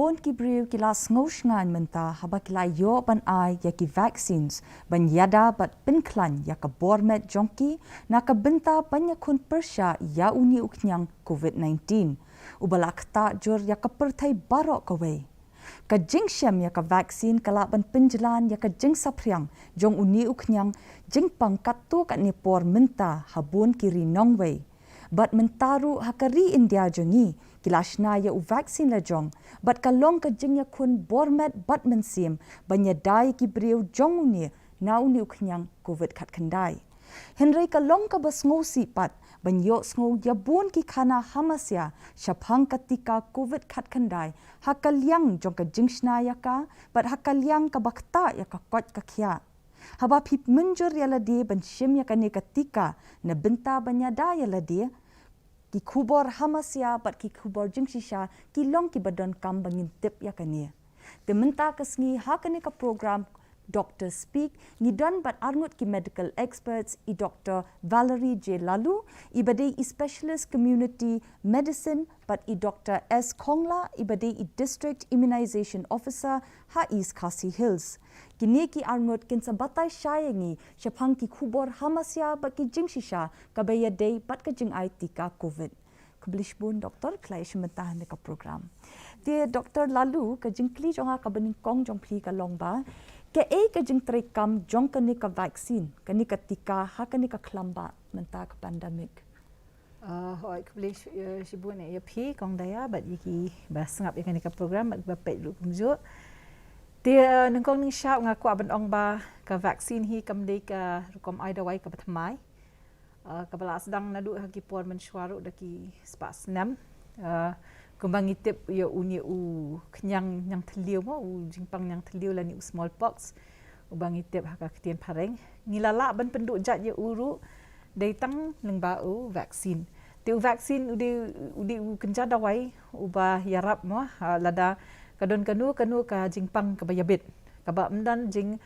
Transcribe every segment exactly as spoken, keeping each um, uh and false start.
Bun ki briew ki la sngew shngaiñ mynta haba ki la ïoh ban ai ïa ki vaccines ban ïada bad pynkhlaiñ ïa ka bor met jong ki na ka bynta ban ïakhun pyrshah ïa une u khñiang COVID nineteen uba la ktah jur ïa ka pyrthei baroh kawei. Ka jingshem ïa ka vaccine ka lah ban pynjlan ïa ka jingsaphriang jong une u khñiang jingpang katto katne por mynta ha bun ki ri nongwei. Bad mynta ruh ha ka ri India jong ngi ki la shna ïa u vaccine la jong bad ka long ka jingïakhun bor met bad mynsiem ban ïada ïa ki briew jong une na une u khñiang COVID khatkhyndai. Hynrei ka long kaba sngewsih pat ban ïohsngew ïa bun ki khana hamasia shaphang ka tika COVID khatkhyndai ha ka liang jong ka jingshna ïa ka bad ha ka liang kaba ktah ïa ka koit ka khiah. Haba phi mynjur ïa lade ban shim ïa kane ka tika na bynta ban ïada ïa lade, ki khubor hamasia bad ki khubor jingshisha ki long kiba donkam ba ngin tip ïa kane. Te mynta ka sngi ha kane ka program Doctor Speak ngi don bad arngut ki medical experts, i Doctor Valerie J Laloo iba dei i specialist community medicine bad i Doctor S Khongla iba dei i district immunization officer ha East Khasi Hills. Kine ki arngut kin sa batai shai ïa ngi shaphang ki khubor hamasia bad ki jingshisha kaba ïadei bad ka jingai tika COVID. Khublei shibun Doctor, khlei shim mynta ha kane ka program. Te Doctor Laloo, ka jingkylli jong nga kaba nyngkong jong phi ka long ba kaei ka jingtreikam jong kane ka vaccine, kane ka tika ha kane ka khlam ba mynta ka pandemic? Uh, hoi, khublei shi-, eh, shibun ïa phi Kong Daya bad ïa kiba sngap ïa kane ka program bad ba peit ruh kumjuh. Te, eh, nyngkong nyngshap nga kwah ban ong ba ka vaccine hi kam dei ka rukom ai dawai kaba thymmai. Uh, kaba la sdang naduh ha ki por mynshuwa ruh da ki spah snem. Uh, kumba ngi tip ïa une u khñiang ñiangthliew mo, u jingpang ñiangthliew lane u smallpox uba ngi tip ha ka ktien phareng. Ngi la lah ban pynduh jait ïa u ruh dei tang lyngba u vaccine. Te u vaccine u dei, u dei u kynja dawai uba ïarap mo, ha, lada ka don kano kano ka jingpang kaba ïabit, kaba ym don jing,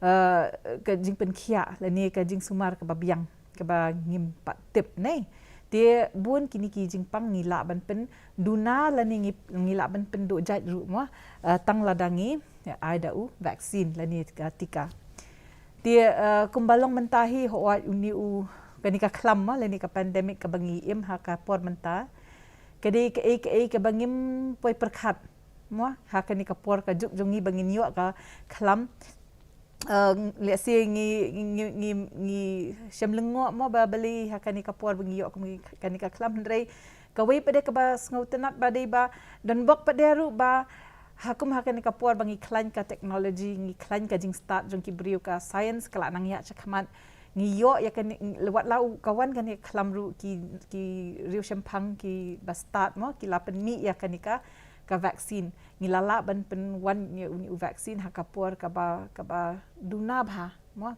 uh, ka jingpynkhiah lane ka jingsumar kaba biang kaba ngim pat tip ne. Te bun kine ki jingpang ngi lah ban pynduna lane ngi, ngi lah ban pynduh jait ruh mo, uh, tang lada ngi ai da u vaccine lane ka tika. Te, uh, kumba long mynta hi, hooid, une u, kane ka khlam mo lane ka pandemic kaba ngi im ha ka por mynta ka dei kaei kaei kaba ngim poi pyrkhat mo ha kane ka por ka juk jong ngi ba ngin ïoh ka khlam. Uh, let's say ngi, ngi, ngi, ngi shem lyngngoh mo ba balei ha kane ka por ba ngi ïoh kum kane ka khlam, hynrei kawei pat de kaba sngewtynnat ba dei ba don bok pat de ruh ba ha kum ha kane ka por ba ngi khlaiñ ka technology, ngi khlaiñ ka jingstad jong ki briew, ka science ka la nang ïaid shakhmat. Ngi ïoh ïa kane, wat la u ka wan kane ka khlam ruh ki, ki riewshemphang kiba stad mo ki la pynmih ïa kane ka, ka vaccine. Ngi la lah ban pynwan ïa une u vaccine ha ka por kaba, kaba duna bha mo.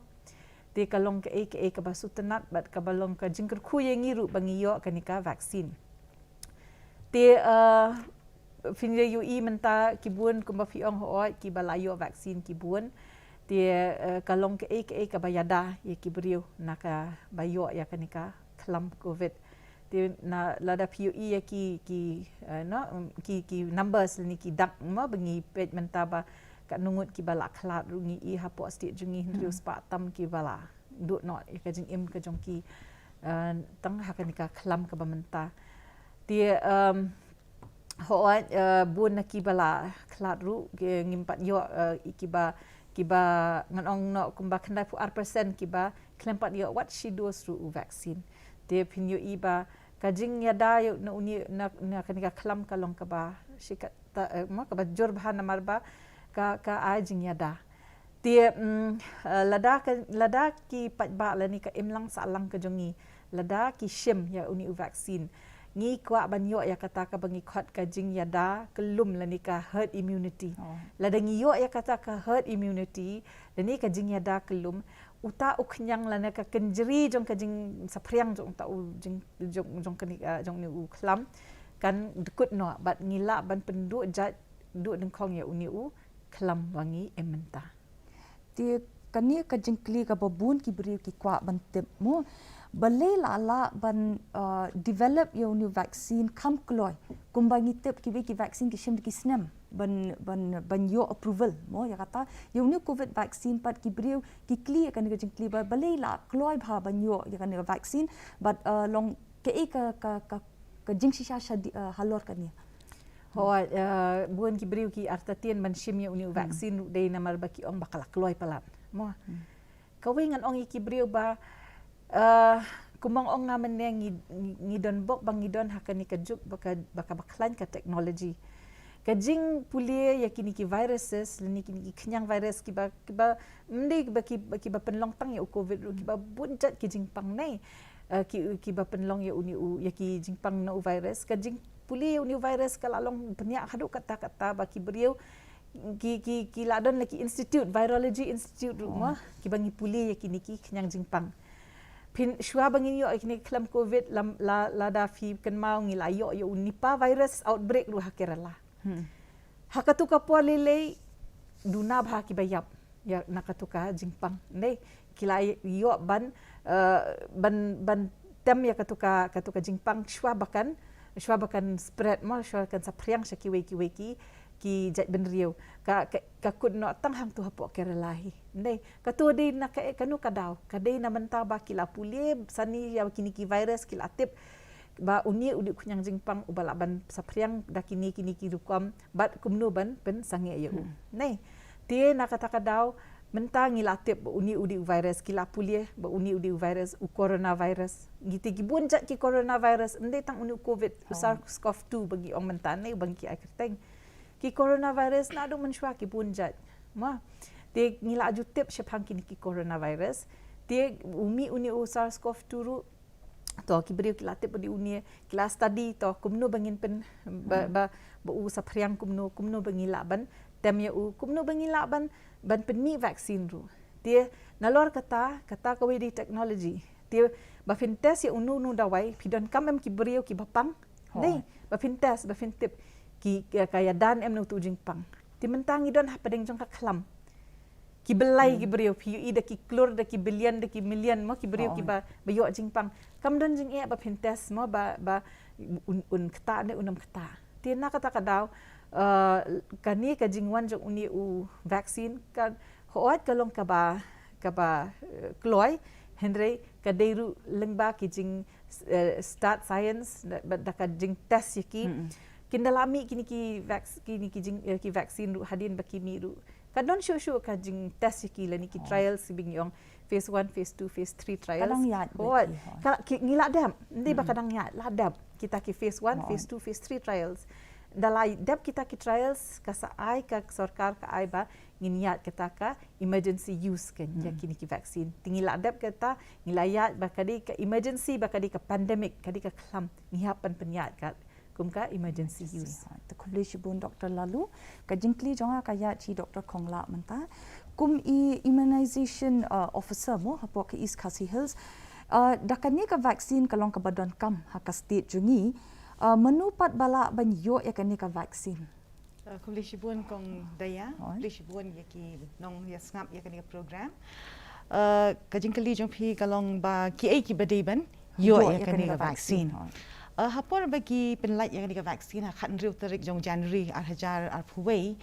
Te ka long kaei kaei kaba sngewtynnat bad kaba long ka jingkyrkhu ïa ngi ruh ba ngi ïoh kane ka vaccine. Te, uh, phin ïohi mynta ki bun kumba phi ong, hooid, kiba la ïoh vaccine ki bun. Te, uh, ka long kaei kaei kaba ïada ïa ki briew na kaba ïoh ïa kane ka khlam COVID. Te na lada phi ïohi ïa ki, ki, uh, no, um, ki, ki numbers lane ki dak mo ba ngi peit mynta ba katno ngut kiba la khlad ruh ngi i hapoh state jong ngi hynriew spah tam kiba la duh noh ïa ka jingim ka jong ki, uh, tang ha kane ka khlam kaba mynta. Te, um, hooid, uh, bun na kiba la khlad ruh ki ngim pat ïoh, uh, i kiba, kiba ngan ong noh kumba khyndai phew ar percent kiba khlem pat ïoh wat shi dose ruh u vaccine. Te phin ïohi ba ka jingïada ïa na une, na, na kane ka khlam ka long kaba shi katta, eh, mo kaba jur bha namar ba ka, ka ai jingïada. Te, mm, eh, lada ka, lada ki paidbah lane ka imlang sahlang ka jong ngi, lada ki shim ïa une u vaccine, ngi kwah ban ïoh ïa kata kaba ngi khot ka jingïada kyllum lane ka herd immunity. Oh. Lada ngi ïoh ïa kata ka herd immunity lane ka jingïada kyllum, uta u khñiang lane ka kynjri jong ka jingsaphriang jong uta u jing, jong, jong kane, eh, jong une u khlam kan dkut noh bad ngi lah ban pynduh jait duh nyngkong ïa une u khlam ba ngi im mynta. Te kane ka jingkylli kaba bun ki briew ki kwah ban tip mo. Balei la lah ban uh, develop ïa u new vaccine kham kloi? Kumba ngi tip kiwei ki vaccine ki shim da ki snem ban ban ban ïoh approval mo, ïa kata ïa u new covid vaccine pat ki briew ki kylli ïa kane ka jingkylli ba balei la kloi bha ban ïoh ïa kane ka vaccine, bad uh, long kaei ka ka ka ka jingshisha sha di- uh, halor kane. Ho, uh, bun ki briew ki artatien ban shim ïa u new vaccine ruh dei namar ba ki ong ba ka la kloi palat mo. Kawei ngan ong ïa ki briew ba uh, kumba ong nga mynne ngi ngi don bok ba ngi don ha kane ka juk ba ka ba ka ba khlaiñ ka technology. Ka jingpule ïa kine ki viruses lane kine ki khñiang virus kiba kiba mdei ba ki ba ki ba pynlong tang ïa u covid ruh kiba bun jait ki jingpang nei. Uh, ki ki ba pynlong ïa uni u ïa ki jingpang na u virus, ka jingpule ïa uni u virus ka la long bniah haduh katta katta ba ki briew ki ki ki la don la ki institute, virology institute ruh mo, kiba ngi pule ïa kine ki khñiang jingpang. Phin shuwa ba ngin ïoh ïa kine ki khlem covid la la lada phi kynmaw ngi la ïoh ïa u nipah virus outbreak ruh ha Kerala. Ha katu ka por lei lei duna bha kiba ïap ïa na katu ka jingpang. Nei, ki la ïoh ban uh, ban ban tem ïa katu ka katu ka jingpang shuwa ba kan shuwa ba kan spread mo, shuwa kan saphriang sha kiwei kiwei ki ki jait bynriew. Ka ka, ka kut noh tang hangtu hapoh Kerala hi. Nei, katu dei na ka kanu ka daw, ka dei na mynta ba ki la pule sani ïa kine ki virus, ki la tip ba uni u dei u khñiang jingpang uba lah ban saphriang da kine kine ki rukom bad kumno ban pynsangeh ïa u. Nei, te na kata ka daw mynta ngi la tip ba uni u dei u virus, ki la pule ba uni u dei u virus, u coronavirus. Ngi te ki bun jait ki coronavirus, ym dei tang uni u covid, u SARS-CoV two ba ngi ong mynta nei ba ngi ki ai kyrteng. Ki coronavirus naduh mynshuwa ki bun jait. Ma te ngi la ju tip shaphang kine ki coronavirus. Te u mih uni u SARS-CoV two ruh, to ki briew ki la tip ba dei uni, ki la study to kumno ba ngin pyn ba ba ba u saphriang kumno, kumno ba ngi lah ban tem ïa u, kumno ba ngi lah ban ban pynmih vaccine ruh. Te nalor kata, kata kawei dei technology. Te ba phin test ïa uni uni u dawai phi donkam em ki briew kiba pang. Dei ba phin test, ba phin tip ki ka ïadan em na utu u jingpang. Te mynta ngi don hapdeng jong ka khlam. Ki blai ki briew, phi ïohi da ki klur, da ki billion, da ki million mo ki briew kiba ba ïoh jingpang. Kam don jingeh ba phin test mo ba ba un un kta ne un ym kta. Te na kata ka daw uh, kane ka jingwan jong uni u vaccine ka hooid ka long kaba kaba uh, kloi, hynrei ka dei ruh lyngba ki jing uh, start science da, da ka jingtest ïa ki. Kin da la mih kine ki vac- kine ki jing uh, ki vaccine ruh hadien ba ki mih ruh ka don shuh shuh ka jingtest ïa ki lane ki trials, ki ba ngi ong phase one, phase two, phase three trials. Ka dang ïaid beit. Ka la- ki- ngi la dep, ym dei ba ka dang ïaid, la dep kita ki phase one, phase two, phase three trials. Da la dep kita ki trials ka sa ai ka sorkar ka ai ba ngin ïaid kata ka emergency use ka ïa kine ki vaccine. Te ngi la dep kata, ngi la ïaid ba ka dei ka emergency, ba ka dei ka pandemic, ka dei ka khlam, ngi hap ban pynïaid ka kum ka emergency use. Te khublei shibun Doctor Laloo. Ka jingkylli jong nga ka ïaid sha Doctor Konglah mynta. Kum i immunization uh, officer mo hapoh ka East Khasi Hills. Uh, da kane ka vaccine ka long kaba donkam ha ka state jong ngi. Uh, mano pat ba lah ban ïoh ïa kane ka vaccine? Uh, khublei shibun Kong Daya, khublei shibun ïa ki nongïasngap ïa kane ka program. Uh, ka jingkylli jong phi ka long ba kiei kiba dei ban ïoh ïa kane ka vaccine. Uh, ha por ba ki pynlait ïa kane ka vaccine ha khathynriew tarik jong January ar hajar arphew wei,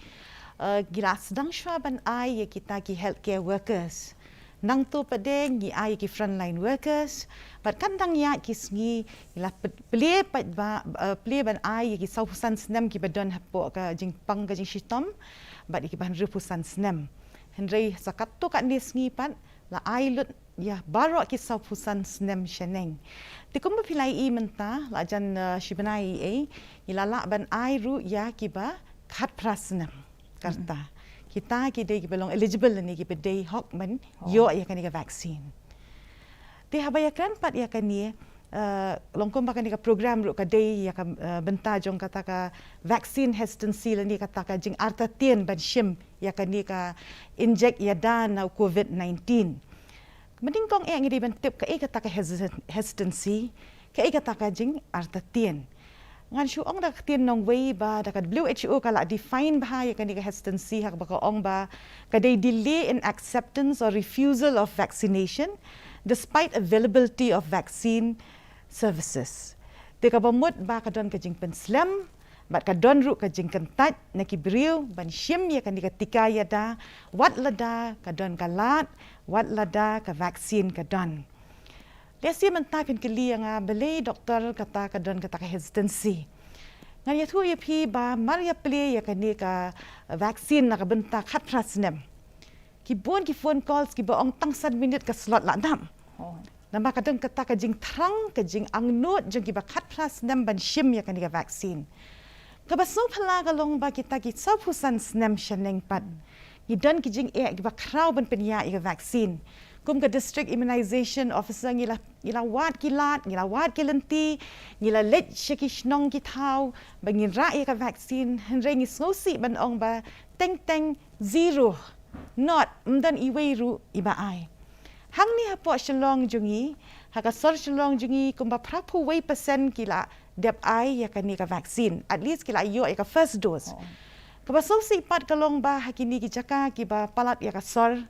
uh, ki la sdang shuwa ban ai ïa kita ki healthcare workers. Nangta pat de ngi ai ïa ki frontline workers. Bad kan dang ïaid ki sngi ngi la plie pat ba, uh, plie ban ai ïa ki sawphew san snem kiba don hapoh ka jingpang ka jingshitom. Bad ïa kiba hynriewphew san snem. Hynrei sa katto katne sngi pat la ai lut ïa baroh ki sawphew san snem shaneng. Te kumba phi la ïohi mynta la jan uh, shi bnai ei ei ngi la lah ban ai ruh ïa kiba khatphra snem. Ka rta kita ki dei kiba long eligible lane kiba dei hok ban ïoh ïa kane ka vaccine. Te haba ïakren pat ïa kane uh, long kumba kane ka program ruh ka dei ïa ka uh, bynta jong kata ka vaccine hesitancy lane kata ka jingartatien ban shim ïa kane ka injek ïada na u covid nineteen. Mynnyngkong eh ngi dei ban tip kaei kata ka hesitancy, kaei kata ka jingartatien. Ngan shu ong da ka ktien nongwei ba da ka W H O ka la define bha ïa kane ka hesitancy ha kaba ka ong ba ka dei delay in acceptance or refusal of vaccination despite availability of vaccine services. Te kaba mut ba ka don ka jingpynslem bad ka don ruh ka jingkyntait na ki briew ban shim ïa kane ka tika ïada wat lada ka don ka lad, wat lada ka vaccine ka don. Lehse mynta phin kylli ïa nga, balei doktor kata ka don kata ka hesitancy? Ngan ïathuh ïa phi ba mar ïa plie ïa kane ka vaccine na ka bynta khatphra snem, ki bun ki phone calls kiba ong tang san minit ka slot la dap. Namar ka don kata ka jingthrang, ka jingangnud jong kiba khatphra snem ban shim ïa kane ka vaccine. Kaba sngewphylla ka long ba kita ki sawphew san snem shaneng pat, ngi don ki jingeh kiba khraw ban pynïaid ïa ka vaccine. Kum ka District Immunization Officer ngi la, ngi la wad ki lad, ngi la wad ki lynti, ngi la leit sha ki shnong ki thaw ba ngin rah ïa ka vaccine, hynrei ngi sngewsih ban ong ba teng teng zero, not, ym don iwei ruh iba ai. Hangne hapoh Shillong jong ngi, ha ka sor Shillong jong ngi, kumba phraphew wei percent ki la dep ai ïa kane ka vaccine, at least ki la ïoh ïa ka first dose. Kaba sngewsih pat ka long ba ha kine ki jaka kiba palat ïa ka sor,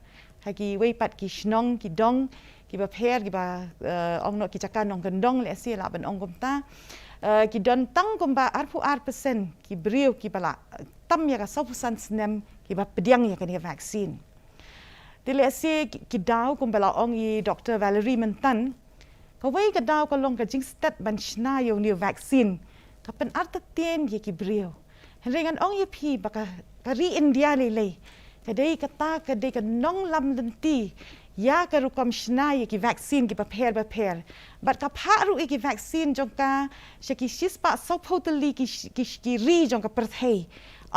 ha kiwei pat ki shnong ki dong kiba pher, kiba, eh, ong noh ki jaka nongkyndong, lehse lah ban ong kumta, eh, ki don tang kumba arphew ar percent ki briew kiba la, eh, tam ïa ka sawphew san snem kiba pdiang ïa kane ka vaccine. Te lehse ki, ki daw kumba la ong i Doktor Valerie mynta, kawei ka daw ka long ka jingstet ban shna ïa une u vaccine ka pynartatien ïa ki briew. Hynrei ngan ong ïa phi ba ka, ka ri India lei lei ka dei kata ka dei ka nonglam lynti ïa ka rukom shna ïa ki vaccine kiba pher ba pher. Bad ka phah ruh ïa ki vaccine jong ka sha ki shispah sawphew tylli ki, ki, ki ri jong ka pyrthei.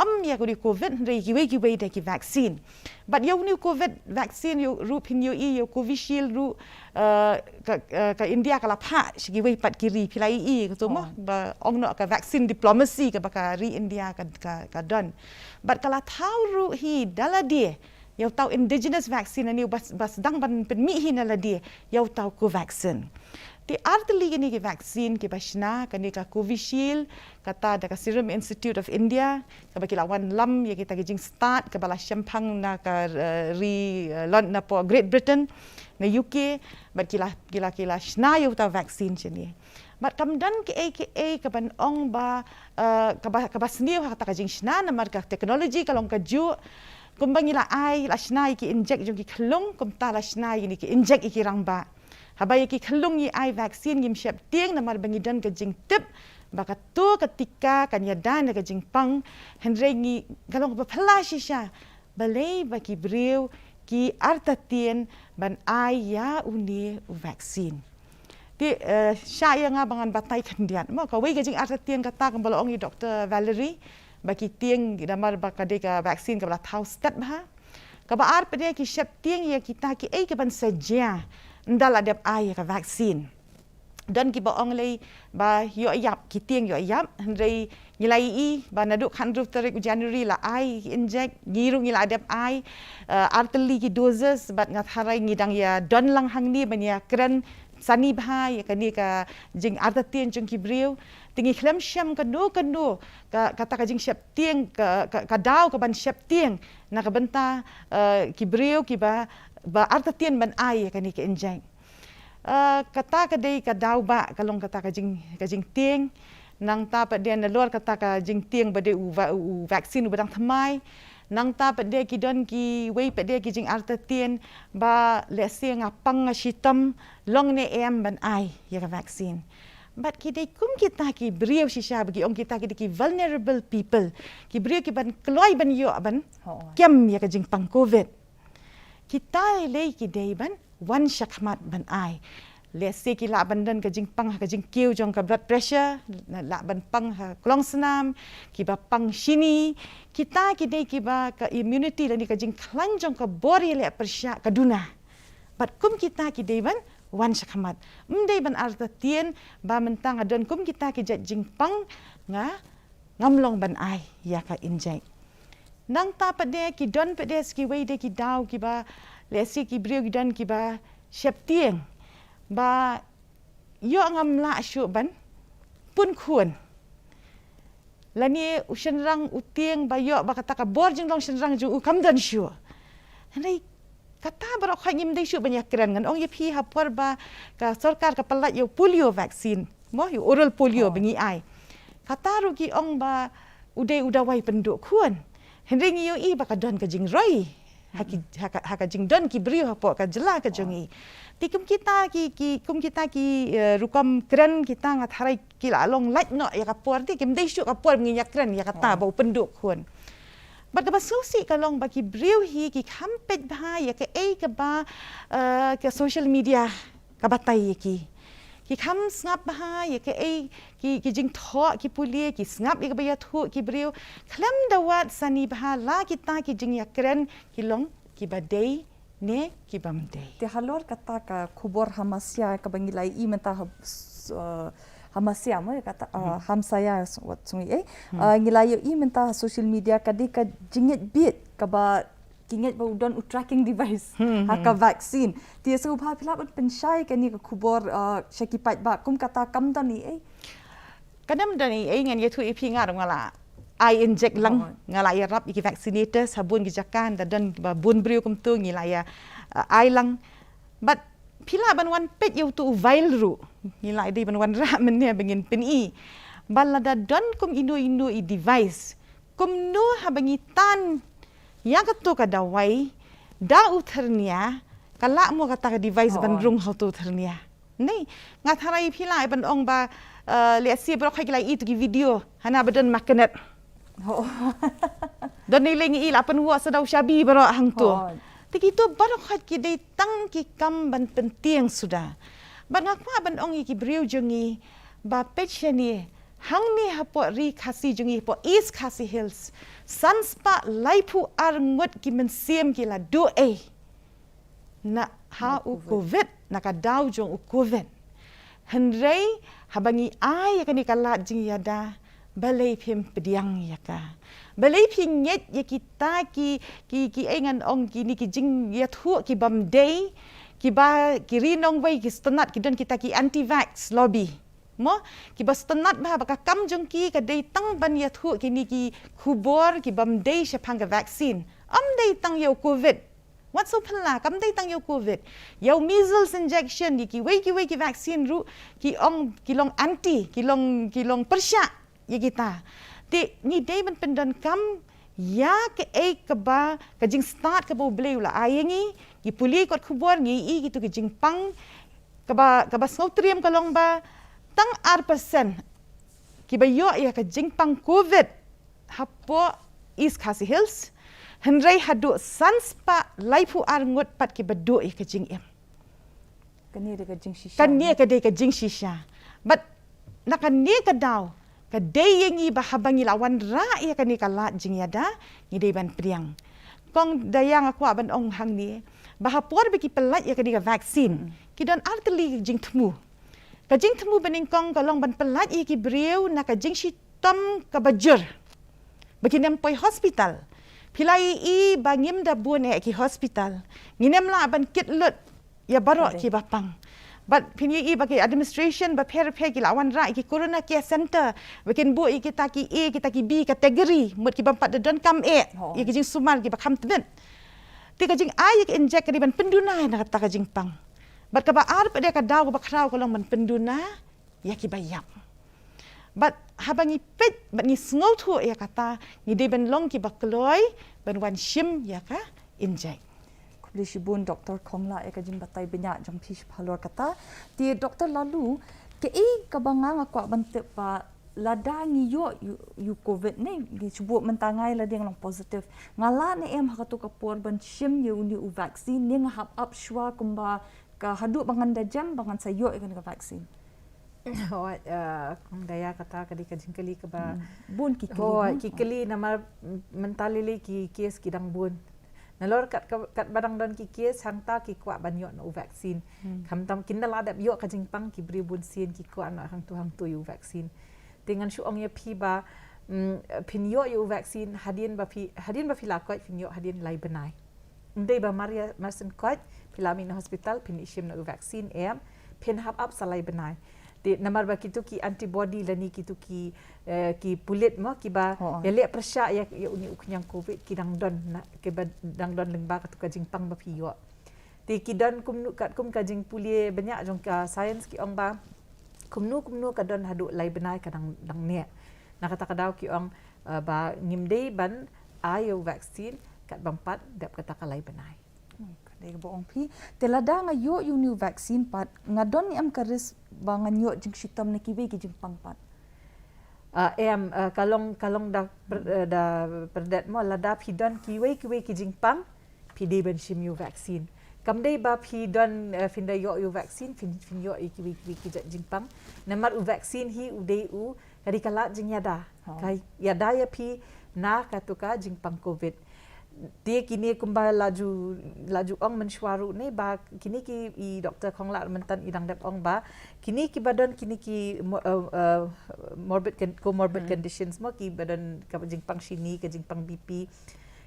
Ym ïa une u Covid, hynrei kiwei kiwei de ki vaccine. Bad ïa une u Covid vaccine ïa ruh phin ïohi, ïa u Covishield ruh, eh, ka, eh, ka India ka la phah sha kiwei pat ki ri, phi la ïohi kato mo, ba ong noh ka vaccine diplomacy kaba ka ri India ka, ka, ka don. Bad ka la thaw ruh hi da lade ïa uta u indigenous vaccine, une u ba, ba sdang ban pynmih hi na lade, ïa uta u Covaxin. Te ar tylli kine ki vaccine kiba shna, kane ka Covishield, kata da ka Serum Institute of India, kaba ki la wanlam ïa kita ki jingstad kaba la shemphang na ka, eh, ri, eh, Lon-, napoh Great Britain, na U K, bad ki la, ki la, ki la shna ïa uta u vaccine shane. Bad kam don kiei kiei kaban ong ba, eh, kaba, kaba sniew ha kata ka jingshna, namar ka technology ka long kajuh. Kumba ngi la ai, la shna ïa ki injek jong ki khyllung, kumta la shna ïa kine ki injek ïa ki rangbah. Haba ïa ki khyllung ngi ai vaccine ngim sheptieng namar ba ngi don ka jingtip ba kato ka tika kan ïada na ka jingpang, hynrei ngi, ka long kaba phylla shisha balei ba ki briew ki artatien ban ai ïa une u vaccine. Te, eh, shah ïa nga ba ngan batai khyndiat mo, kawei ka jingartatien kata kumba la ong i Doktor Valerie, ba ki tieng, namar ba ka dei ka vaccine kaba la thaw stet bha. Kaba ar pat de ki sheptieng ïa kita kiei kiban sa jia ynda la dep ai ïa ka vaccine. Don kiba ong lei ba ïoh ïap, ki tieng ïoh ïap, hynrei ngi la ïohi ba naduh khathynriew tarik u January la ai ki injek, ngi ruh ngi la dep ai, eh, ar tylli ki doses, bad nga tharai ngi dang ïa don lang hangne ban ïa kren sani bha ïa kane ka jingartatien jong ki briew. Te ngi khlem shem kano kano ka, kata ka jingsheptieng, ka, ka, ka daw kaban sheptieng na ka bynta, eh, ki briew kiba, ba artatien ban ai ïa kane ka injek. Eh, kata ka dei ka daw ba ka long kata ka jing, ka jingtieng. Nangta pat de nalor kata ka jingtieng ba dei u va-, u vaccine uba dang thymmai. Nangta pat de ki don kiwei pat de ki jingartatien ba lehse nga pang nga shitom, long ne em ban ai ïa ka vaccine. Bad ki dei kum kita ki briew shisha ba ki ong kita ki dei ki vulnerable people. Ki briew kiban kloi ban ïoh ban kem ïa ka jingpang Covid. Kita lei ki dei ban wan shakhmat ban ai. Lehse ki lah ban don ka jingpang ha ka jingkiew jong ka blood pressure, lah ban pang ha klongsnam, kiba pang shini, kita ki dei kiba ka immunity lane ka jingkhlaiñ jong ka bor ïaleh pyrshah ka duna. Bad kum kita ki dei ban wan shakhmat. Ym dei ban artatien ba mynta nga don kum kita ki jait jingpang nga ngam long ban ai ïa ka injek. Nangta pat de ki don pat de sa kiwei de ki daw kiba lehse ki briew ki don kiba sheptieng ba ïoh ngam lah shuh ban pun khun. Lane u shynrang u tieng ba ïoh ba kata ka bor jinglong shynrang jong u kam don shuh. Hynrei Kata baroh khoit ngim dei shuh ban ïakren, ngan ong ïa phi ha por ba ka sorkar ka pynlait ïa u polio vaccine, mo, ïa u oral polio ba ngi ai. Kata ruh ki ong ba u dei u dawai pynduh khun. Hynrei ngi ïohi ba ka don ka jingroi ha ki, ha ka, ha ka jingdon ki briew hapoh ka jylla ka jong ngi. Te kum kita ki, ki, kum kita ki, eh, rukom kren kita, nga tharai ki la long lait noh ïa ka por, te kim dei shuh ka por ba ngin ïakren ïa kata ba u pynduh khun. Bad kaba sngewsih ka long ba ki briew hi ki kham peit bha ïa kaei kaba, eh, ka social media ka batai ïa ki. Ki kham sngap bha ïa kaei ki, ki jingthoh ki pule, ki sngap ïa kaba ïathuh ki briew. Khlem da wad sani bha la kita ki jingïakren ki long kiba dei ne kibym dei. Te halor kata ka khubor ha Masia kaba ngi la ïohi mynta ha, s-, uh, ha Masia mo ïa kata, uh, Hamsaya s-, wat sung eh. Uh, ngi la ïohi mynta ha social media ka dei ka jingngeit bit kaba ki ngeit ba u don u tracking device ha ka vaccine. Te sngewbha phi lah ban pynshai kane ka khubor, uh, sha ki paidbah kum kata kam don ei ei. Ka dang don ei ei, ngan ïathuh ïa phi, nga ruh nga la ai inject lang, nga la ïarap ïa ki vaccinators ha bun ki jaka, da don ba bun briew kumtu ngi la ïa, uh, ai lang. Bad phi lah ban wan peit ïa uto u vial ruh, ngi la dei ban wanrah mynne ba ngin pyni. Bad lada don kum ino ino i device, kumno haba ngi tan ïa kato ka dawai da u thyrnia, ka lah mo kata ka device ban rung ha uto u thyrnia? Nei, nga tharai phi lah ban ong ba, eh, lehse baroh khoit ki la ïohi ïa uto ki video hana ba don magnet. Don ei lei ngi ïohi la pynwah sa da u shabi baroh hangto. Te kito baroh khoit ki dei tang ki kam ban pyntieng suda. Bad nga kwah ban ong ïa ki briew jong ngi ba peit shane, hangne hapoh Ri Khasi jong ngi, hapoh East Khasi Hills, san spah laiphew ar ngut ki mynsiem ki la duh ei na ha u Covid, na ka daw jong u Covid. Hynrei haba ngi ai ïa kane ka lad jingïada, balei phim pdiang ïa ka? Balei phi ngeit ïa kita ki, ki, ki ei ngan ong kine ki jingïathuh kibym dei, kiba ki ri nongwei ki sngewtynnat, ki don kita ki anti-vax lobby, mo, kiba sngewtynnat bha ba ka kam jong ki ka dei tang ban ïathuh kine ki khubor kibym dei shaphang ka vaccine. Ym dei tang ïa u Covid. Wat sngewphylla, kam dei tang ïa u Covid. Ïa u measles injection, ïa kiwei kiwei ki vaccine ruh ki ong ki long anti, ki long, ki long pyrshah ïa kita. Te ngi dei ban pyndonkam ïa kaei kaba, ka jingstad kaba U Blei u la ai ïa ngi. Ngi pule kot khubor, ngi ïohi kito ki jingpang. Kaba, kaba sngewtriem ka long ba tang ar percent kiba ïoh ïa ka jingpang Covid hapoh East Khasi Hills, hynrei haduh san spah laiphew ar ngut pat kiba duh ïa ka jingim. Kane dei ka jingshisha. Kane ka dei ka jingshisha. Bad na kane ka daw, ka dei ïa ngi ba haba ngi la wanrah ïa kane ka lad jingïada, ngi dei ban pdiang. Kong Daya, nga kwah ban ong hangne ba ha por ba ki pynlait ïa kane ka vaccine, ki don ar tylli ki jingthmu. Ka jingthmu banyngkong ka long ban pynlait ïa ki briew na ka jingshitom kaba jur ba kin ym poi hospital. Phi la ïohi ba ngim da bun eh ki hospital, ngin ym lah ban kit lut ïa baroh kiba pang. Bad phin ïohi ba ki administration bapher bapher ki la wanrah ïa ki Corona Care Center ba kin buh ïa kita ki A, kita ki B category, mut ki bym pat da donkam eh ïa ki jingsumar kiba kham tbit. Te ka jingai ïa ka inject ka dei ban pynduna na kata ka jingpang. Bad kaba ar pat de, ka daw kaba khraw ka long ban pynduna ïa kiba ïap. Bad haba ngi peit bad ngi sngewthuh ïa kata, ngi dei ban long kiba kloi ban wan shim ïa ka inject. Khublei shibun Doktor Khongla ïa ka jingbatai bniah jong phi halor kata. Te Doktor Laloo, kaei kaba nga, nga kwah ban tip ba lada ngi ïoh ïa u, ïa u Covid ne, ngi shu buh mynta nga ïa lade nga long positive, nga lah ne em ha kato ka por ban shim ïa une u vaccine ne nga hap ap shuwa kumba ka haduh ba ngan da jem ba ngan sa ïoh ïa kane ka vaccine? Hooid, eh, Kong Daya, kata ka dei ka jingkylli kaba, hmm, bun ki kylli, hooid, hmm, ki kylli namar, mm, mynta lei lei ki case ki dang bun. Nalor kat ka, katba dang don ki case hangta ki kwah ban ïoh noh u vaccine. Hmm. Khamtam kin da la dep ïoh ka jingpang, ki briew bun sien ki kwah noh hangtu hangtu ïa u vaccine. Te ngan shu ong ïa phi ba, mm, phin ïoh ïa u vaccine hadien ba phi, hadien ba phi la koit phin ïoh hadien lai bnai. Ym dei ba mar ïa, mar shen koit phi la mih na hospital phin ïoh shim noh u vaccine, em, phin hap ap sa lai bnai. Te namar ba kito ki antibody lane kito ki, eh, ki pulit mo kiba, hooid, ïaleh pyrshah ïa, ïa une u khñiang Covid ki dang don na, kiba dang don lyngba kato ka jingpang ba phi ïoh. Te ki don kumno, katkum ka jingpule bniah jong ka science ki ong ba kumno kumno ka don haduh lai bnai ka dang, dang neh. Na kata ka daw ki ong, eh, ba ngim dei ban ai ïa u vaccine kat bym pat dep kata ka lai bnai. Hmm, ka dei kaba ong phi. Te lada nga ïoh ïa une u vaccine pat, nga don ne em ka risk ba ngan ïoh jingshitom na kiwei ki jingpang pat? Ah, em, ah, ka long, ka long da per-, eh, da pyrdet mo, lada phi don kiwei kiwei ki jingpang, phi dei ban shim ïa u vaccine. Kam dei ba phi don, eh, phin da ïoh ïa u vaccine, phin, phin ïoh ïa kiwei kiwei ki jait jingpang. Namar u vaccine hi u dei u, ka dei ka lad jingïada. Oh. Ka ïada ïa phi na katu ka jingpang covid. Te kine kumba la ju, la ju ong mynshuwa ruh ne ba kine ki, i Doktor Konglah myntan i dang dep ong ba kine kiba don kine ki mo-, eh, eh, morbid con-, comorbid Hmm. conditions mo, kiba don ka jingpang shini, ka jingpang B P.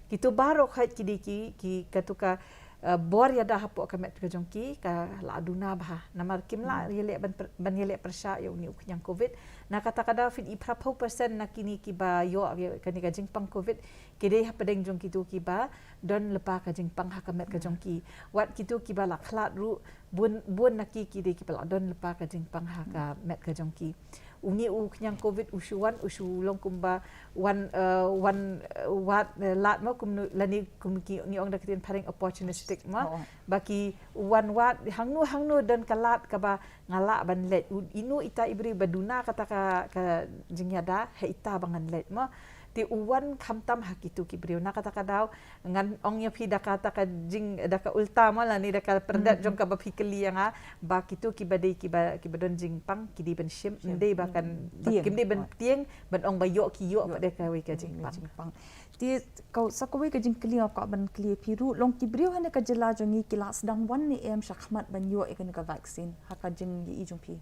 Kitu baroh khoit ki dei ki, ki katu ka, eh, bor ïada hapoh ka met ka jong ki ka la duna bha. Namar kim lah Hmm. ïaleh ban per-, ban ïaleh pyrshah ïa une u khñiang covid. Na kata ka daw phin i phra phew percent na kine kiba ïoh ïa kane ka jingpang covid ki dei hapdeng jong kitu kiba don lypa ka jingpang ha ka met ka jong ki. Wat kitu kiba la khlad ruh, bun, bun na ki ki dei kiba la don lypa ka jingpang ha ka met ka jong ki. Une u khñiang covid u shu wan, u shu long kumba wan, eh, wan, eh, wad, eh, lad mo, kum nu-, lane kum ki, ngi ong da ka ktien phareng opportunistic mo. Oh. Ba ki wan wad, hangno, hangno don ka lad kaba nga lah ban leit. U, ino ita i briew ba duna kata ka, ka jingïada, ha ita ba ngan leit mo. Te u wan khamtam ha kitu ki briew. Na kata ka daw, ngan ong ïa phi da kata ka jing, da ka ulta mo lane da ka pyrdet Hmm. jong kaba phi kylli ïa nga, ba kitu kiba dei kiba, kiba don jingpang, ki dei ban shim, Shim. ym dei ba kan, Hmm. ba Tieng. kim dei ban Oh. tieng, ban ong ba ïoh ki ïoh Ïoh. pat da kawei ka Hmm, jingpang. jingpang. Te kawei, sa kawei ka jingkylli nga kwah ban kylli ïa phi ruh, long ki briew ha kane ka jylla jong ngi ki la sdang wan ne em shakhmat ban ïoh ïa kane ka vaccine, ha ka jingïohi jong phi?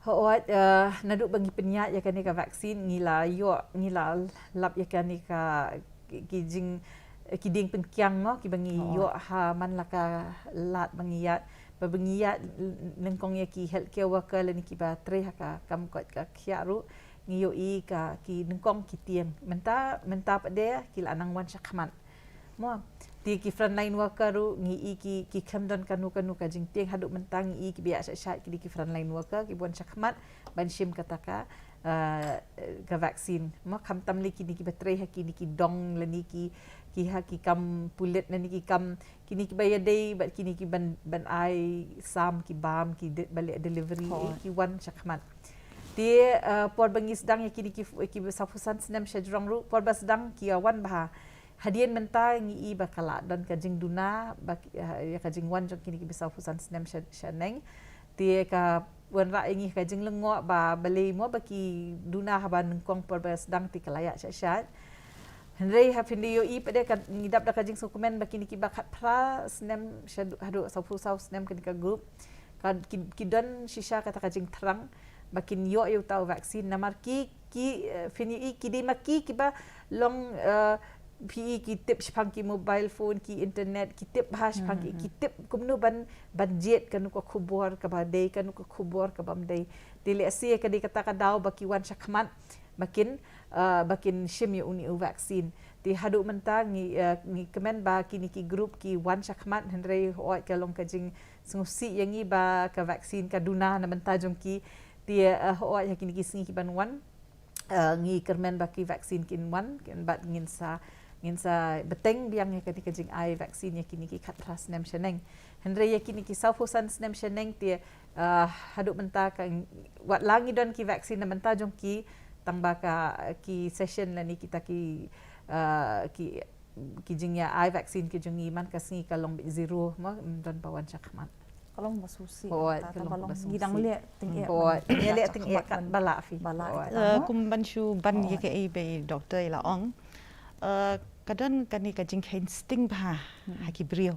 Hooid, eh, naduh ba ngi pynïaid ïa kane ka vaccine, ngi la ïoh, ngi la lap ïa kane ka, ki, ki jing, ki dieng pynkiang mo, kiba ngi Oh. ïoh ha man la ka lad ba ngi ïaid, ba, ba ngi ïaid nyngkong ïa ki healthcare worker lane kiba trei ha ka kam koit ka khiah ruh, ngi ïohi ka, ki nyngkong ki tieng. Mynta, mynta pat de ki la nang wan shakhmat. Mo, te ki frontline worker ruh ngi i ki, ki khlem don kano kano ka jingtieng, haduh mynta ngi i kiba ïaid shait shait ki dei ki frontline worker kiba wan shakhmat ban shim kata ka, eh, ka vaccine. Mo, khamtam lei kine kiba trei ha kine ki dong lane ki, ki ha ki kam pulit lane ki kam, kine kiba ïadei bad kine ki ban, ban ai sam ki bam ki de-, ba leh delivery, Hooid. eh, ki wan shakhmat. Te, eh, por ba ngi sdang ïa kine ki, ki saw phew san snem shajrong ruh, por ba sdang ki ïa wan bha. Hadien mynta ngi i ba ka la don ka jingduna, ba ki, eh, ïa ka jingwan jong kine kiba saw phew san snem sha, shaneng. Te ka wanrah ïa ngi ka jinglyngngoh ba balei mo ba ki duna haba nyngkong por ba sdang te ka la ïaid shait shait. Hynrei ha phin da ïohi pat de ka, ngi dap da ka jingsngewkmen ba kine kiba khatphra snem sha haduh saw phew saw snem kane ka group. Ka ki, ki don shisha kata ka jingthrang. Ba kin ïoh ïa uta u vaccine namar ki, ki, eh, phin ïohi ki dei ma ki kiba long, eh, phi i ki tip shaphang ki mobile phone, ki internet, ki tip bha shaphang ki, Hmm. ki tip kumno ban, ban jied kano ka khubor kaba dei, kano ka khubor kaba ym dei. Te lehse ka dei kata ka daw ba ki wan shakhmat, ba kin, eh, ba kin shim ïa une u vaccine. Te haduh mynta ngi, eh, ngi kmen ba kine ki group ki wan shakhmat, hynrei hooid ka long ka jing sngewsih ïa ngi ba ka vaccine ka duna na bynta jong ki. Te, eh, hooid ha kine ki sngi ki ban wan, eh, ngi kyrmen ba ki vaccine kin wan, kin bad ngin sa, ngin sa bteng biang ïa kane ka jingai vaccine ïa kine ki khatphra snem shaneng. Hynrei ïa kine ki saw phew san snem shaneng te, eh, haduh mynta ka, wat la ngi don ki vaccine na bynta jong ki, tang ba ka, ki session lane kita ki, eh, ki ki jingïa ai vaccine ki jong ngi man ka sngi ka long beit zero mo, ym don ba wan shakhmat. Ka long ba sngewsih. Hooid, ka long ba sngewsih. Ngi dang leh tyngeh. Hooid, ngi leh tyngeh kat ba lah phi. Ba lah. Hooid. Eh, kum ban shu ban ïa kaei ba i doktor i la ong. Eh, ka don kane ka jingkheiñ sting bha ha ki briew.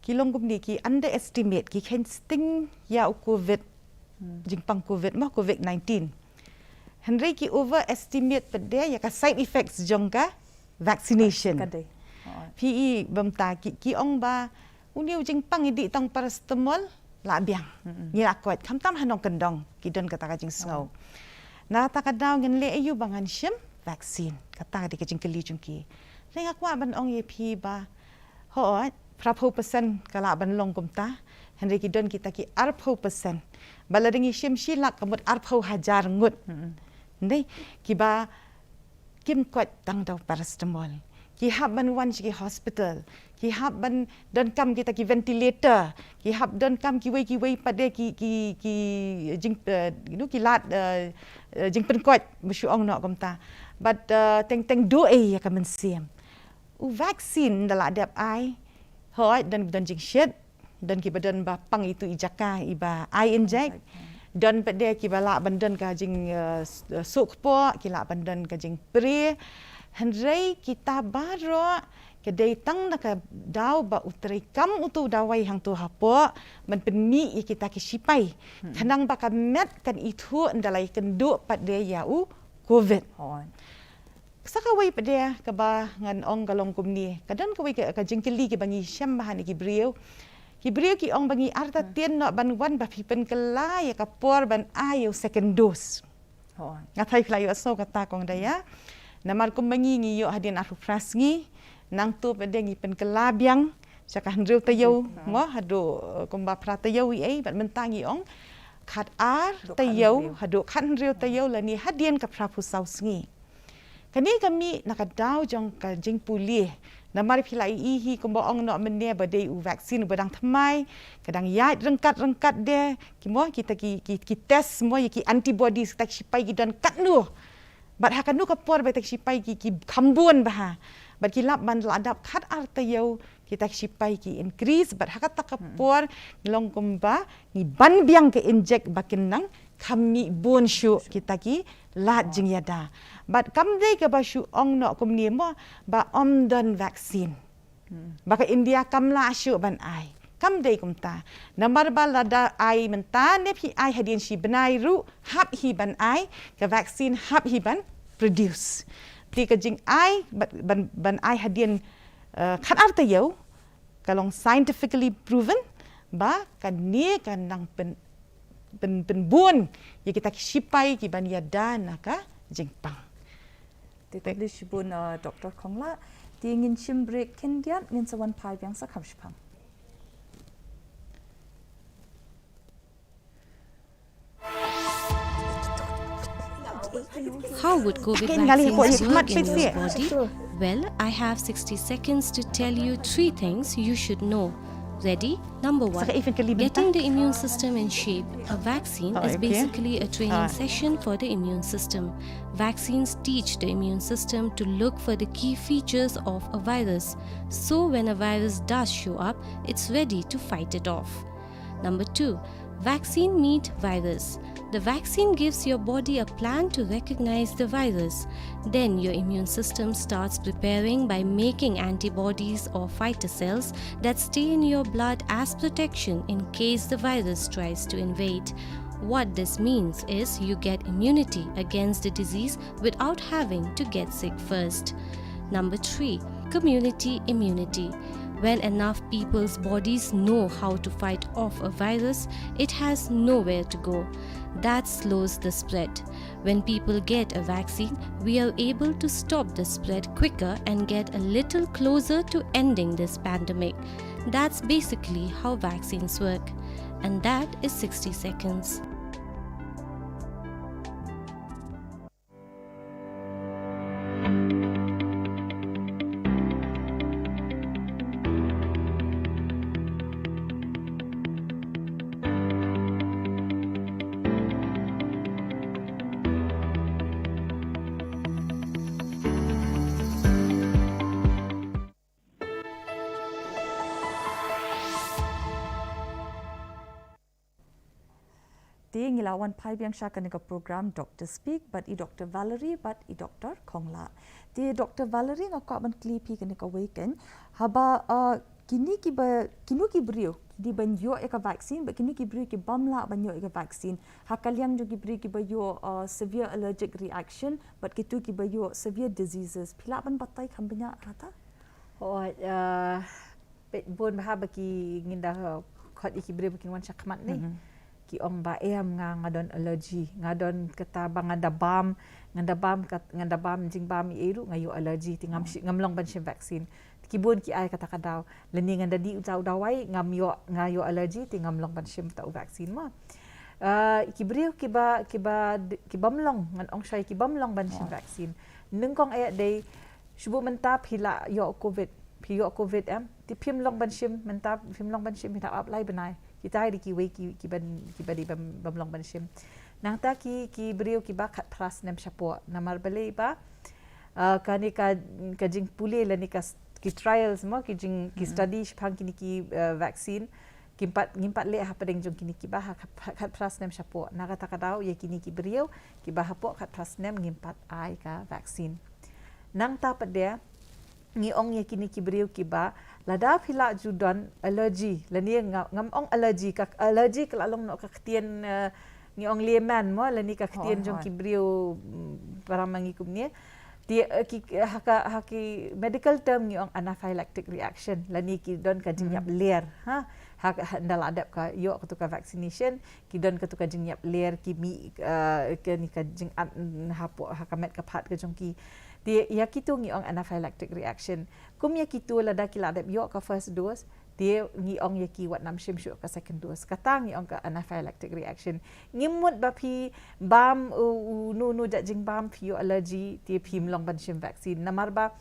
Ki long kumne ki underestimate, ki kheiñ sting ïa u covid. Hmm. Jingpang covid mo, covid nineteen. Hynrei ki overestimate pat de ïa ka side effects jong ka vaccination. Ka dei. Hooid. Phi i bym ta ki, ki ong ba une u jingpang i dih tang paracetamol la biang. Mm-mm. Ngi la koit khamtam ha nongkyndong ki don kata ka jingsngew. Hooid. Na kata ka daw ngin leh aïu ba ngan shim vaccine. Kata ka dei ka jingkylli jong ki. Lei nga kwah ban ong ïa phi ba hooid, phraphew percent ka lah ban long kumta. Hynrei ki don kita ki arphew percent. Ba la dang i shim shi lak ka mut arphew hajar ngut. Hynrei kiba kim koit tang da u paracetamol. Ki hap ban wan sha ki hospital. Ki hap ban donkam kita ki ventilator. Ki hap donkam kiwei kiwei pat de ki, ki, ki jing, eh, you know, ki lad, eh, eh, jingpynkoit ba shu ong noh kumta. Bad, eh, teng teng duh ei ïa ka mynsiem. U vaccine da lah dep ai. Hooid, don, don jingshit. Don kiba don ba pang itu i jaka iba ai injek. Don pat de kiba lah ban don ka jing, eh, s-, eh, suk kpoh, ki lah ban don ka jingpre. Hynrei kita baroh ka dei tang na ka daw ba u treikam utu u dawai hangtu hapoh ban pynmih ïa kita ki shipai. Khnang ba ka met kan ithuh ynda la ïakynduh pat de ïa u covid. Sa kawei pat de kaba ngan ong ka long kumne. Ka don kawei ka, ka jingkylli kiba ngi shem bha na ki briew. Ki briew ki ong ba ngi artatien noh ban wan ba phi pynkylla ïa ka por ban ai ïa u second dose. Nga thai phi la ïohsngew kata kong Daya. Namar kumba ngi ngi ïoh hadien arphew phra sngi. Nangtu pat de ngi pynkylla biang sha ka hynriew taïew mo haduh, eh, kumba phra taïew i ei bad mynta ngi ong khat ar taïew haduh khat hynriew taïew lane hadien ka phraphew saw sngi. Kane ka mih na ka daw jong ka jingpule. Namar phi la ïohi kumba ong noh mynne ba dei u vaccine uba dang thymmai, ka dang ïaid ryngkat ryngkat de, ki mo kita ki, ki, ki test mo ïa ki antibodies kita ki shipai ki don katno. Bad ha kano ka por ba kita ki shipai ki, ki kham bun bha. Bad ki lap ban la dap khat ar taïew kita ki shipai ki increase bad ha kata ka por ngi long kumba ngi ban biang ka injek ba kin nang kham mih bun shuh kita ki lad jingïada. Bad kam dei kaba shu ong noh kumne mo ba ym don vaccine. Ba ka India kam lah shuh ban ai. Kam dei kumta. Namar ba lada ai mynta ne phi ai hadien shi bnai ruh hap hi ban ai ka vaccine hap hi ban produce. Te ka jingai ban, ban, ban ai hadien, eh, khat ar taïew ka long scientifically proven ba kane ka nang pyn, pyn, pynbun ïa kita ki shipai ki ban ïada na ka jingpang. Te khublei shibun, uh, Doctor Konglah. Te ngin shim break khyndiat, ngin sa wan phai biang sa kham shipang. How would covid vaccines work in your body? Well, I have sixty seconds to tell you three things you should know. Ready? Number one, getting the immune system in shape. A vaccine is basically a training session for the immune system. Vaccines teach the immune system to look for the key features of a virus. So when a virus does show up, it's ready to fight it off. Number two, vaccine meet virus. The vaccine gives your body a plan to recognize the virus. Then your immune system starts preparing by making antibodies or fighter cells that stay in your blood as protection in case the virus tries to invade. What this means is you get immunity against the disease without having to get sick first. Number three, community immunity. When enough people's bodies know how to fight off a virus, it has nowhere to go. That slows the spread. When people get a vaccine, we are able to stop the spread quicker and get a little closer to ending this pandemic. That's basically how vaccines work. And that is sixty seconds. Te ngi la wan phai biang sha kane ka program Doctor Speak bad i Doctor Valerie bad i Doctor Konglah. Te Doctor Valerie, nga kwah ban kylli phi kane kawei kan. Haba, uh, kine kiba, kino ki briew ki dei ban ïoh ïa ka vaccine bad kino ki briew ki bym lah ban ïoh ïa ka vaccine. Ha ka liang jong ki briew kiba ïoh, uh, severe allergic reaction bad kito kiba ïoh severe diseases. Phi lah ban batai kham bniah kata? Oh, uh, Peit bun bha ba ki ngin da khot ïa ki briew ba kin wan shakhmat ne. Ki ong ba em nga, nga don allergy, nga don kata ba nga da bam, nga da bam kat, nga da bam jingbam ei ei ruh nga ïoh allergy, te ngam shi-, ngam long ban shim vaccine. Te Ki bun ki ai kata ka daw. Lane ngan da dih uta u dawai, ngam ïoh, nga ïoh allergy, te ngam long ban shim uta u vaccine mo. Uh, ki briew kiba, kiba, kibym long, ngan ong shai kibym long ban shim vaccine. Nyngkong eh dei, shu buh mynta phi la ïoh covid, phi ïoh covid em, te phim long ban shim, mynta phim long ban shim, phi hap ap lai bnai. Kita dei kiwei ki, kiban, kiba dei bym, bym long ban shim. Nangta ki, ki briew kiba khatphra snem shapoh, namar balei ba, uh, kane ka, ka jingpule lane ka s-, ki trials mo, ki jing, ki study shaphang kine ki, uh, vaccine, ngim pat, ngim pat leh hapdeng jong kine kiba ha khat, khatphra snem shapoh. Na kata ka daw ïa kine ki briew kiba hapoh khatphra snem ngim pat ai ka vaccine. Nangta pat de ngi ong ïa kine ki briew kiba lada phi la ju don allergy, lane nga, ngam ong allergy, ka allergy ka la long noh ka ktien, uh, ngi ong layman mo, lane ka ktien jong ki briew, mm, para ma ngi kumne. Te, uh, ki, ha ka, ha ki medical term ngi ong anaphylactic reaction, lane ki don ka jingïap ler, ha. Ha, ha, ynda la dep ka ïoh katu ka vaccination, ki don katu ka jingïap ler, ki mih, uh, kane ka jingat, mm, hapoh, ha ka met ka phad ka jong ki. Te ïa kitu ngi ong anaphylactic reaction. Kum ïa kitu lada ki la dep ïoh ka first dose, te ngi ong ïa ki wat nym shim shuh ka second dose. Kata ngi ong ka anaphylactic reaction. Ngim mut ba phi bam u, u, nu, nu jait jingbam phi ïoh allergy, te phim long ban shim vaccine. Namar ba,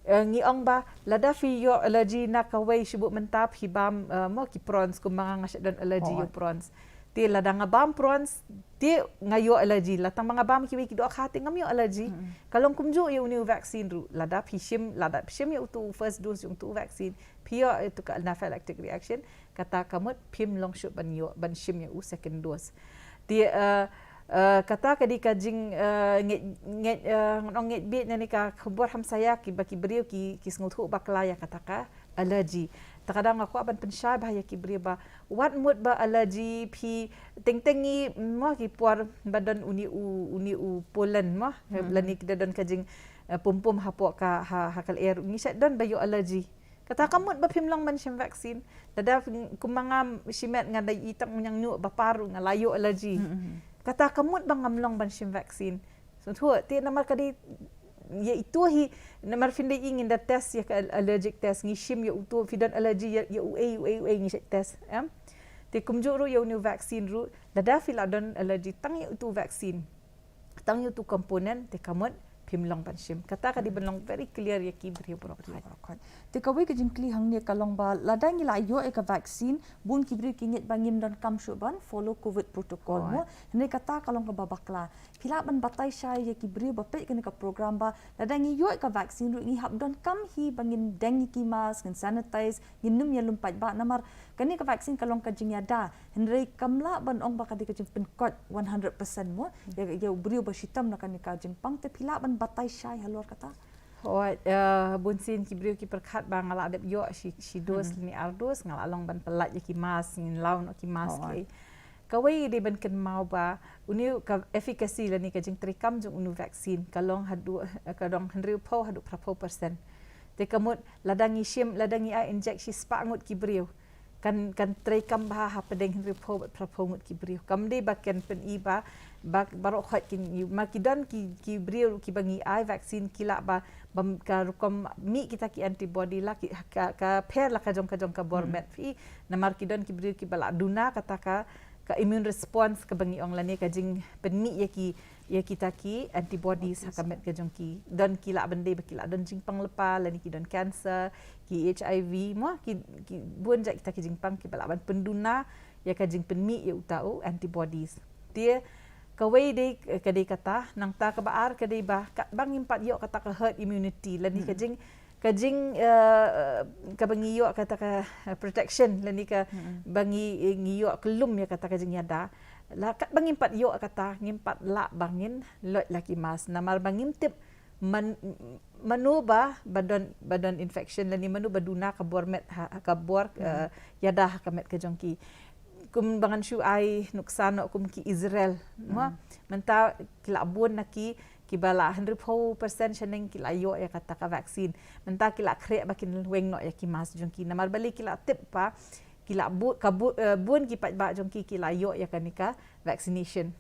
eh, ngi ong ba lada phi ïoh allergy na kawei, shu buh mynta phi bam, eh, mo ki prawns, kumba nga, nga shait don allergy ïa u prawns. Te lada nga bam prawns, te nga ïoh allergy. La tang ba nga bam kiwei ki dohkha te ngam ïoh allergy. Ka long kumjuh ïa une u vaccine ruh. Lada phi shim, lada phi shim ïa utu u first dose jong utu u vaccine, phi ïoh ïa utu ka anaphylactic reaction, kata ka mut phim long shuh ban ïoh, ban shim ïa u second dose. Te, eh, eh, kata ka dei ka jing, eh, ngeit, ngeit, eh, ngan ong ngeit bieit na kane ka khubor hamsaïa, kiba ki briew ki, ki sngewthuh bakla ïa kata ka allergy. Te ka daw nga kwah ban pynshai bha ïa ki briew ba wat mut ba allergy phi, teng teng ngi, mo, ki por ba don une u, une u pollen mo, lane ki da don ka jing, eh, pum pum hapoh ka, ha, ha ka lyer, ngi shait don ba ïoh allergy. Kata kam mut ba phim long ban shim vaccine. Lada phi, kumba nga shimet nga da i tang u ñiangñuh ba par ruh nga la ïoh allergy. Kata kam mut ba ngam long ban shim vaccine. Sngewthuh, te namar ka dei ïa itu hi, namar phin da i ngin da test ïa ka allergic test, ngi shim ïa utu, phi don allergy ïa, ïa uei, uei, uei, ngi shait test, em. Te kumjuh ruh ïa une u vaccine ruh, lada phi la don allergy tang ïa utu u vaccine, tang ïa utu u component, te kam mut phim long ban shim. Kata ka dei ban long very clear ïa ki briew baroh. Te kawei ka jingkylli hangne ka long ba lada ngi la ïoh ïa ka vaccine, bun ki briew ki ngeit ba ngim donkam shuh ban follow covid protocol mo. Hynrei kata ka long kaba bakla. Phi lah ban batai shai ïa ki briew ba peit kane ka program ba lada ngi ïoh ïa ka vaccine ruh ngi hap donkam hi ba ngin deng ïa ki mask, ngin sanitize, ngin nym ïalum paidbah, namar kane ka vaccine ka long ka jingïada. Hynrei kam lah ban ong ba ka dei ka jingpynkoit one hundred percent mo ïa, ïa u briew ba shitom na kane ka jingpang. Te phi lah ban batai shai halor kata? Hooid, eh, bunsien ki briew ki pyrkhat ba nga la dep ïoh shi, shi dose lane ar dose, nga la long ban pyllait ïa ki mask, ngin law noh ki mask. Kawei dei ban kynmaw ba une u, ka efficacy lane ka jingtreikam jong une u vaccine ka long haduh, eh, ka dang hynriewphew haduh phraphew percent. Te ka mut lada ngi shim, lada ngi ai inject shispah ngut ki briew, kan, kan treikam bha hapdeng hynriewphew bad phraphew ngut ki briew. Kam dei ba kan pyni ba, ba, baroh khoit kin ïoh. Ma ki don ki, ki briew kiba ngi ai vaccine ki lah ba, ba ka rukom mih kita ki antibody la ki, ka, ka pher la ka jong, ka jong ka bor met phi. Namar ki don ki briew kiba la duna kata ka, ka immune response kaba ngi ong lane ka jingpynmih ïa ki, ïa kita ki antibodies ha ka met ka jong ki. Don ki lah ban dei ba ki la don jingpang lypa lane ki don cancer, ki H I V mo, ki, ki bun jait kita ki jingpang kiba lah ban pynduna ïa ka jingpynmih ïa uta u antibodies. Te kawei dei, eh, ka dei kata, nangta kaba ar ka dei ba katba ngim pat ïoh kata ka herd immunity lane ka jing, ka jing, eh, kaba ngi ïoh kata ka, eh, protection lane kaba ngi, eh, ngi ïoh kyllum ïa kata ka jingïada. La katba ngim pat ïoh kata, ngim pat lah ba ngin loit la ki mask. Namar ba ngim tip man, mano ba, ba don, ba don infection lane mano ba duna ka bor met ha, ha ka bor, eh, ïada ha ka met ka jong ki. Kumba ngan shu ai nuksa noh kum ki Israel mo. Mynta ki la bun na ki, kiba la hynriewphew percent shaneng ki la ïoh ïa kata ka vaccine. Mynta ki la khreh ba kin weng noh ïa ki mask jong ki. Namar balei? Ki la tip ba ki la bu-, ka bu-, eh, bun ki paidbah jong ki ki la ïoh ïa kane ka vaccination.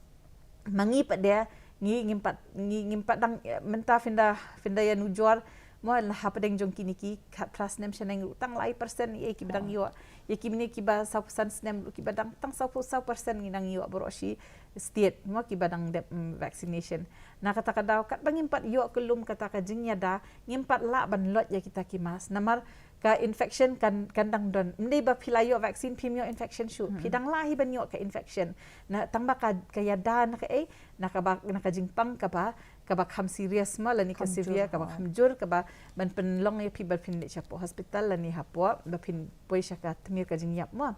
Ma ngi pat de, ngi ngim pat, ngi ngim pat dang, eh, mynta phin da, phin da ïanujor Mo, hapdeng jong kine ki khatphra snem shaneng ruh tang lai percent ïa kiba dang ïoh. Ïa kine kiba sawphew san snem ruh kiba dang tang sawphew saw percent ngi dang ïoh baroh shi state mo kiba dang dep, mm, vaccination. Na kata ka daw katba ngim pat ïoh kyllum kata ka jingïada, ngim pat lah ban lait ïa kita ki mask. Namar ka infection kan, kan dang don. Ym dei ba phi la ïoh vaccine phim ïoh infection shuh. Phi dang lah hi ban ïoh ka infection. Na tang ba ka, ka ïada na kaei, na kaba, na ka jingpang kaba, kaba kham serious mo lane ka severe, kaba kham jur, kaba ban pynlong ïa phi ba phin leit shapoh hospital lane hapoh ba phin poi sha ka tmier ka jingïap mo.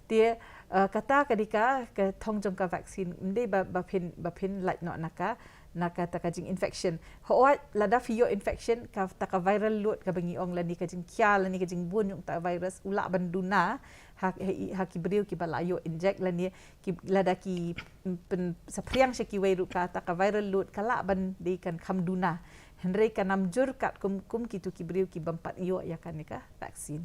Te, eh, kata ka dei ka, ka thong jong ka vaccine. Ym dei ba, ba phin, ba phin lait noh na ka, na kata ka jing infection. Hooid, lada phi ïoh infection, kata ka viral load kaba ngi ong lane ka jingkhia lane ka jingbun jong ta virus u lah ban duna ha, ha, ha ki briew kiba la ïoh inject lane ki, lada ki, mm, pynsaphriang sha kiwei ruh kata ka viral load ka lah ban dei kan kham duna. Hynrei kan ym jur katkum, kum kito ki briew ki bym pat ïoh ïa kane ka vaccine.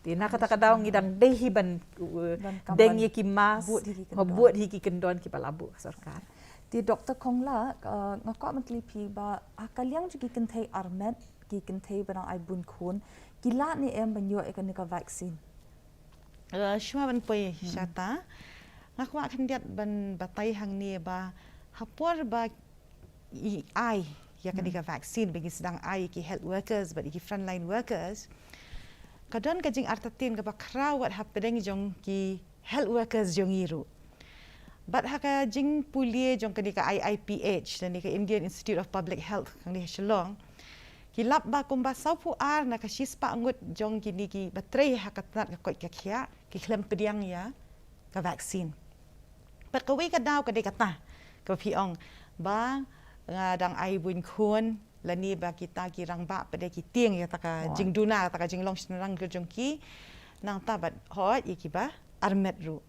Te na kata ka daw ngi dang dei hi ban, uh, deng ïa ki mask, bud hi ki kyndon kiba la buh ka sorkar. Te Doktor Kongla, uh, nga kwah ban kylli phi ba ha ka liang jong ki kynthei armet, ki kynthei ba dang ai bun khun, ki lah ne em ban ïoh ïa kane ka vaccine? Uh, shuwa ban poi shata, nga kwah khyndiat ban batai hangne ba ha por ba i ai ïa kane ka vaccine, ba ngi sdang ai ïa ki health workers bad ïa ki frontline workers, ka don ka jingartatien kaba khraw wat hapdeng jong ki health workers jong ngi ruh. Bad ha ka jingpule jong kane ka I I P H lane ka Indian Institute of Public Health kane ha Shillong, ki lap ba kumba sawphew ar na ka shispah ngut jong kine kiba trei ha ka tnat ka koit ka khiah ki khlem pdiang ïa ka vaccine. Bad kawei ka daw ka dei kata kaba phi ong ba nga dang ai bun khun lane ba kita ki rangbah pat de ki tieng ïa kata ka jingduna, kata ka jinglong shynrang ka jong ki. Nangta bad hooid ïa kiba armet ruh.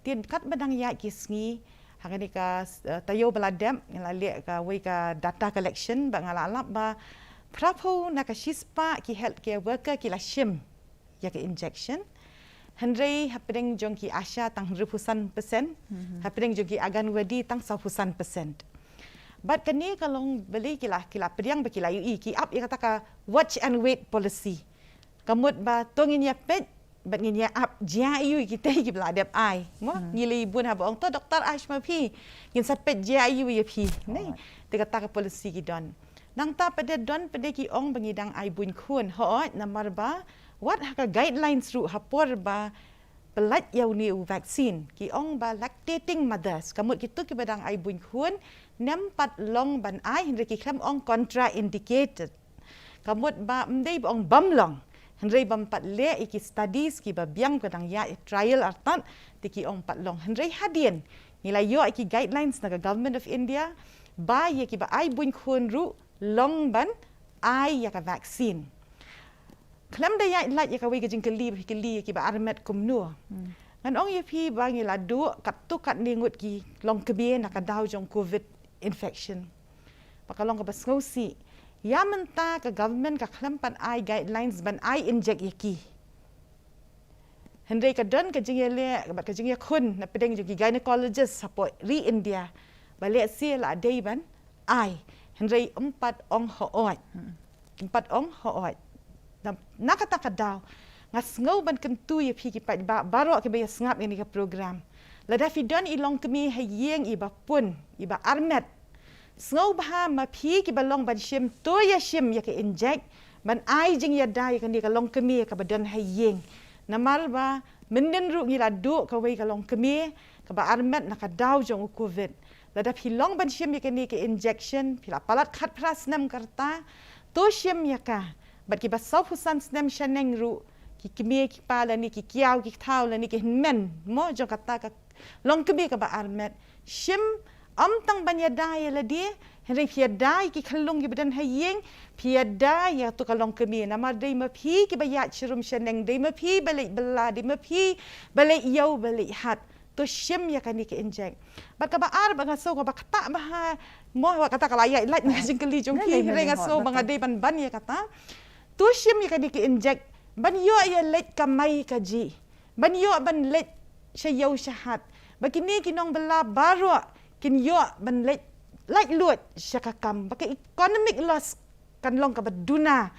Te katba dang ïaid ki sngi ha kane ka, eh, taïew ba la dep, nga la leh kawei ka data collection bad nga la lap ba phraphew na ka shispah ki healthcare worker ki la shim ïa ka injection. Hynrei hapdeng jong ki ASHA tang hynriewphew san percent, hapdeng jong ki Anganwadi tang sawphew san percent. Bad kane ka long balei ki la, ki la pdiang ba ki la ïohi, ki ap ïa kata ka watch and wait policy. Ka mut ba to ngin ïa peit bad ngin ïa ap jia aiu ïa kitei kiba la dep ai. Mo, ngi lei bun haba ong to doktor ai sha ma phi, ngin sa peit jia aiu ïa phi. Te kata ka policy ki don. Nangta pat de don pat de ki ong ba ngi dang ai bun khun. Hooid, namar ba wat ha ka guidelines ruh ha por ba pynlait ïa une u vaccine ki ong ba lactating mothers, ka mut kito kiba dang ai bun khun, ym pat long ban ai, hynrei ki khlem ong contraindicated. Ka mut ba ym dei ba ong bym long, hynrei bym pat leh ïa ki studies kiba biang, ka dang ïa trial artat, te ki ong pat long. Hynrei hadien ngi la ïoh ïa ki guidelines na ka Government of India ba ïa kiba ai bun khun ruh long ban ai ïa ka vaccine. Khlem da ïaid lait ïa kawei ka jingkylli, kylli ïa kiba armet kumno. Ngan ong ïa phi ba ngi la duh katto katne ngut ki longkmie na ka daw jong covid infection. Ba ka long kaba sngewsih. Ïa mynta ka government ka khlem pat ai guidelines ban ai inject ïa ki. Hynrei ka don ka jingïaleh bad ka jingïakhun na pdeng jong ki gynecologist hapoh ri India ba lehse la dei ban ai, hynrei ym pat ong hooid. Ym pat ong hooid. Na, na kata ka daw nga sngew ban kyntu ïa phi ki paidbah baroh kiba ïa sngap ïa kane ka program. Lada phi don i longkmie ha ïing iba pun, iba armet, sngewbha ma phi kiba long ban shim to ïa shim ïa ka inject ban ai jingïada ïa kane ka longkmie kaba don ha ïing. Namar ba mynnin ruh ngi la duh kawei ka longkmie kaba armet na ka daw jong u covid. Lada phi long ban shim ïa kane ka injection, phi la palat khatphra snem ka rta, to shim ïa ka. Bad kiba sawphew san snem shaneng ruh, ki kmie ki kpa lane ki kiaw ki kthaw lane ki hynmen mo jong kata ka longkmie kaba armet, shim, ym tang ban ïada ïa lade, hynrei phi ïada ïa ki khyllung kiba don ha ïing, phi ïada ïa kato ka longkmie. Namar dei ma phi kiba ïaid sharum shaneng, dei ma phi ba leit bylla, dei ma phi ba leit ïew ba leit hat. To shim ïa kane ka inject. Bad kaba ar, bad nga sngew kaba ktah bha mo, wat kata ka la ïaid lait na ka jingkylli jong phi, hynrei nga sngew ba nga dei ban ban ïa kata. To shim ïa kane ka inject ban ïoh ïa leit kamai kajih, ban ïoh ban leit sha ïew sha hat, ba kine ki nongbylla baroh kin ïoh ban leit laitluid sha ka kam, ba ka economic loss kan long kaba duna.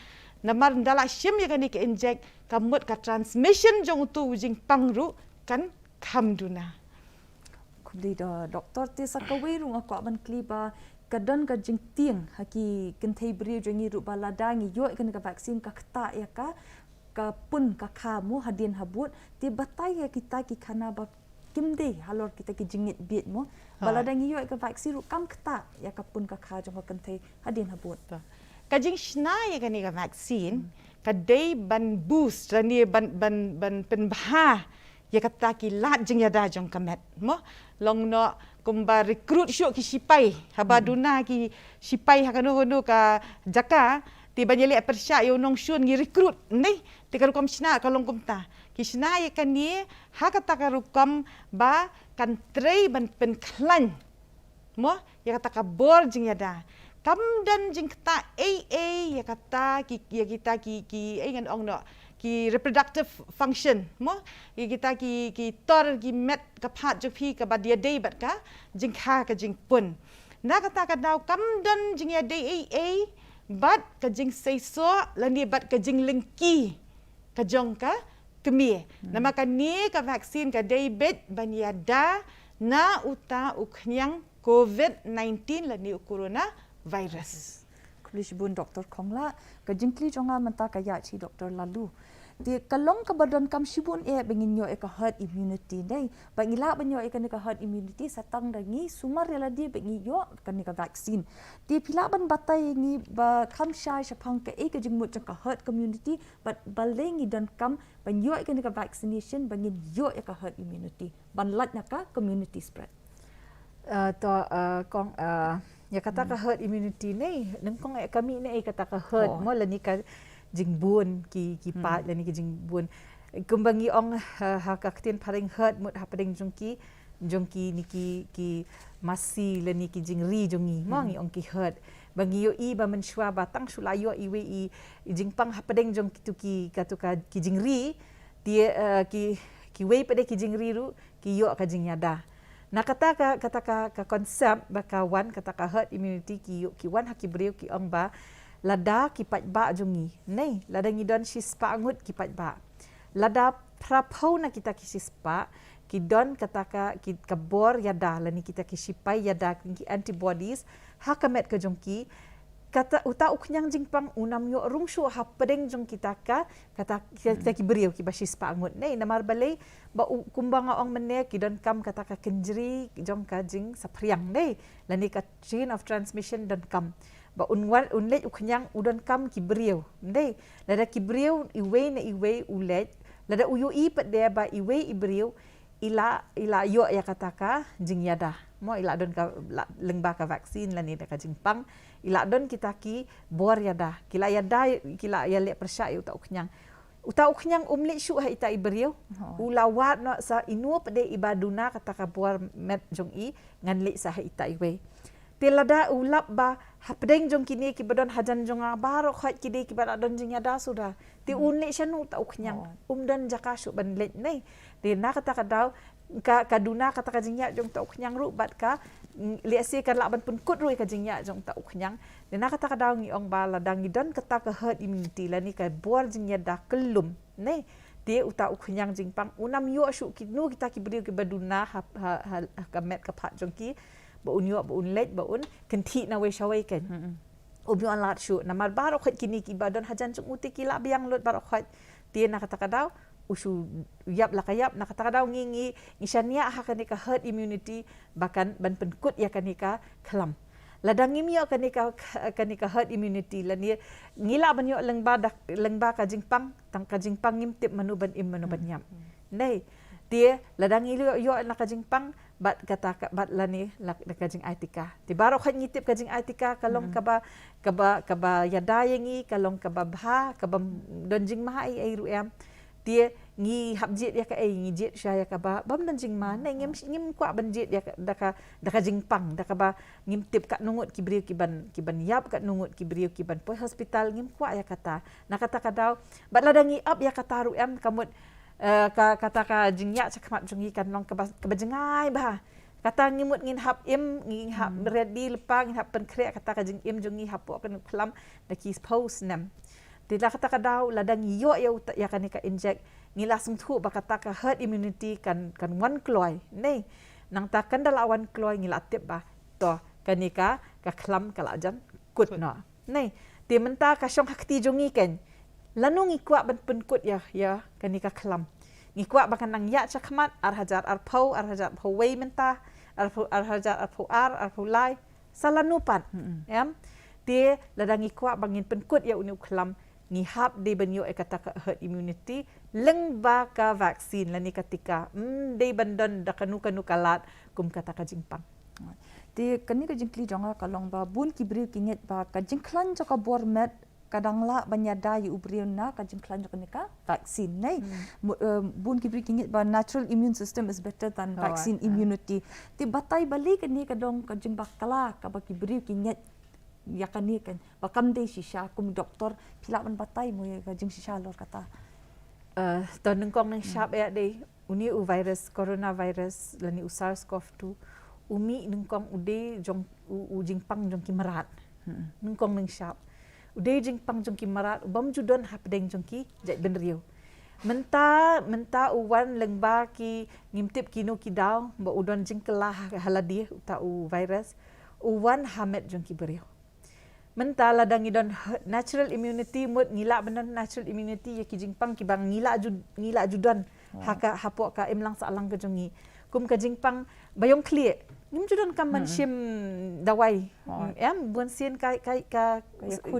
Namar ynda la shim ïa kane ka injek, ka mut ka transmission jong utu u jingpang ruh kan kham duna. Khublei da doktor. Te sa kawei ruh nga kwah ban kylli ba ka don ka jingtieng ha ki kynthei briew jong ngi ruh ba lada ngi ïoh ïa kane ka vaccine ka ktah ïa ka, ka pun ka kha mo hadien habud, te batai ïa kita ki khana ba kim dei halor kita ki jingngeit bieit mo. Ba lada ngi ïoh ïa ka vaccine ruh kam ktah ïa ka pun ka kha jong ka kynthei hadien habud. Ka jingshna ïa kane ka vaccine ka dei ban boost lane ban, ban, ban pynbha ïa kata ki lad jingïada jong ka met mo. Long noh kumba recruit shuh ki sipai, haba duna ki sipai ha kano kano ka jaka, te ban ïaleh pyrshah ïa u nongshun ngi recruit, ne? Te ka rukom shna ka long kumta. Ki shna ïa kane ha kata ka rukom ba kan trei ban pynkhlaiñ mo ïa kata ka bor jingïada. Kam don jingktah ei ei ïa kata ki, ïa kita ki, ki, ei ngan ong noh, ki reproductive function mo, ïa kita ki, ki tor ki met ka phad jong phi kaba ïadei bad ka jingkha ka jingpun. Na kata ka daw kam don jingïadei ei ei bad ka jingseisoh lane bad ka jinglengki ka jong ka kmie. Namar kane ka vaccine ka dei beit ban ïada na uta u khñiang covid nineteen lane u coronavirus. Khublei shibun Doktor Khongla. Ka jingkylli jong nga mynta ka ïa shi Doktor Laloo. Te ka long kaba donkam shibun eh ba ngin ïoh ïa ka herd immunity, dei. Ba ngi lah ban ïoh ïa kane ka herd immunity sa tang da ngi sumar ïa lade ba ngi ïoh kane ka vaccine. Te phi lah ban batai ïa ngi ba kham shai shaphang kaei ka jingmut jong ka herd community, bad balei ngi donkam ban ïoh ïa kane ka vaccination ba ngin ïoh ïa ka herd immunity, ban lait na ka community spread. Uh, to, uh, kong, uh, ïa kata ka herd immunity ne, nyngkong eh ka mih ne ïa kata ka herd mo lane ka jingbun ki, ki paid lane ki jingbun. Kumba ngi ong, uh, ha ka ktien phareng herd mut hapdeng jong ki, jong ki ne ki, ki masi lane ki jingri jong ngi mo, ngi ong ki herd. Ba ngi ïohi ba mynshuwa ba tang shu la ïoh iwei i, i jingpang hapdeng jong kitu ki, katu ka, ki jingri, te, eh, ki, kiwei pat de ki jingri ruh ki ïoh ka jingïada. Na kata ka, kata ka, ka concept ba ka wan kata ka herd immunity ki ïoh, ki wan ha ki briew ki ong ba lada ki paidbah jong ngi, ne, lada ngi don shispah ngut ki paidbah, lada phraphew na kita ki shispah ki don kata ka, ki, ka bor ïada lane kita ki sipai ïada, ki antibodies ha ka met ka jong ki, kata uta u khñiang jingpang un ym ïoh rung shuh hapdeng jong kita ka, kata kita ki briew kiba shispah ngut, ne. Namar balei? Ba u, kumba nga ong mynne, ki donkam kata ka kynjri jong ka jingsaphriang, ne, lane ka chain of transmission donkam. Ba un wan, un leit u khñiang u donkam ki briew, ne. Lada ki briew iwei na iwei u leit, lada u ïohi pat de ba iwei i briew i la, i la ïoh ïa kata ka jingïada mo, i la don ka, la, lyngba ka vaccine lane da ka jingpang, i la don kita ki bor ïada, ki la ïada, ki la ïaleh pyrshah ïa uta u khñiang. Uta u khñiang um leit shuh ha ita i briew, u la wad noh sa ino pat de iba duna kata ka bor met jong i, ngan leit sa ha ita iwei. Te lada u lap ba hapdeng jong kine kiba don hajan jong nga baroh khoit ki dei kiba la don jingïada suda, te un leit shano uta u khñiang? Um don jaka shuh ban leit, ne. Te na kata ka daw ka, ka duna kata ka jingïap jong uta u khñiang ruh bad ka, mm, lehse kan lah ban pynkut ruh ïa ka jingïap jong uta u khñiang. Te na kata ka daw ngi ong ba lada ngi don kata ka herd immunity lane ka bor jingïada kyllum, ne, te uta u khñiang jingpang un ym ïoh shuh kino kita ki briew kiba duna ha, ha, ha, ha ka met ka phad jong ki, ba un ïoh, ba un leit, ba un kynthih nawei shawei, kan. Um ïoh lad shuh namar baroh khoit kine kiba don hajan jong u te ki la biang lut baroh khoit. Te na kata ka daw u shu ïap la ka ïap. Na kata ka daw ngi, ngi, ngi shaniah ha kane ka herd immunity ba kan ban pynkut ïa kane ka khlam. Lada ngim ïoh kane ka, kane ka herd immunity lane ngi lah ban ïoh lyngba da, lyngba ka jingpang, tang ka jingpang ngim tip mano ban im mano ban ïap. Dei, te lada ngi ïoh, ïoh na ka jingpang bad kata ka, bad lane la, la ka jingai tika. Te baroh khoit ngi tip ka jingai tika ka long kaba, kaba, kaba ïada ïa ngi, ka long kaba bha, kaba don jingma ei ei ruh em. Te ngi hap jied ïa kaei? Ngi jied sha ïa kaba bym don jingma, ne. Ngim, ngim kwah ban jied ïa ka, da ka, da ka jingpang, da kaba ngim tip katno ngut ki briew kiban, kiban ïap, katno ngut ki briew kiban poi hospital, ngim kwah ïa kata. Na kata ka daw bad lada ngi ap ïa kata ruh em, ka mut, eh, ka, kata ka jingïap shakhmat jong ngi kan long kaba, kaba jngai bha. Kata ngi mut ngin hap im, ngin hap ready lypa, ngin hap pynkhreh kata ka jingim jong ngi hapoh kane u khlam da ki phew snem. Te la kata ka daw, lada ngi ïoh ïa uta, ïa kane ka inject, ngi la sngewthuh ba kata ka herd immunity kan, kan wan kloi. Nei, nangta kan da la wan kloi ngi la tip ba to kane ka, ka khlam ka la jan kut noh. Nei, te mynta ka shong ha kti jong ngi kein. Lano ngi kwah ban pynkut ïa, ïa kane ka khlam. Ngi kwah ba kan nang ïaid shakhmat, ar hajar arphew, ar hajar arphew wei mynta, arphew, ar hajar arphew ar, arphew lai, sa lano pat. Em? Te lada ngi kwah ba ngin pynkut ïa une u khlam, ngi hap dei ban ïoh ïa kata ka herd immunity, lyngba ka vaccine lane ka tika. Ym dei ban don da kano kano ka lad kum kata ka jingpang. Te kane ka jingkylli jong nga ka long ba bun ki briew ki ngeit ba ka jingkhlaiñ jong ka bor met ka dang lah ban ïada ïa u briew na ka jingkhlaiñ jong kane ka vaccine, nei. Mu-, eh, bun ki briew ki ngeit ba natural immune system is better than vaccine immunity. Te batai balei kane ka dang ka jingbakla kaba ki briew ki ngeit ïa kane kein, ba kam dei shisha, kum doktor phi lah ban batai mo ïa ka jingshisha halor kata. Eh, to nyngkong nyngshap ïa dei une u virus, coronavirus lane u SARS-CoV two, u mih nyngkong u dei jong u, u jingpang jong ki mrad. Nyngkong nyngshap. U dei jingpang jong ki mrad, u bym ju don hapdeng jong ki jaitbynriew. Mynta, mynta u wan lyngba ki, ngim tip kino ki daw, ba u don jingkylla ha, ha lade uta u virus, u wan ha met jong ki briew. Mynta lada ngi don he-, natural immunity, mut ngi lah ban don natural immunity ïa ki jingpang kiba ngi lah ju, ngi lah ju don ha ka, hapoh ka imlang sahlang ka jong ngi. Kum ka jingpang ba ïong khlieh, ngim ju don kam ban shim dawai. Em, bun sien ka, ka, ka,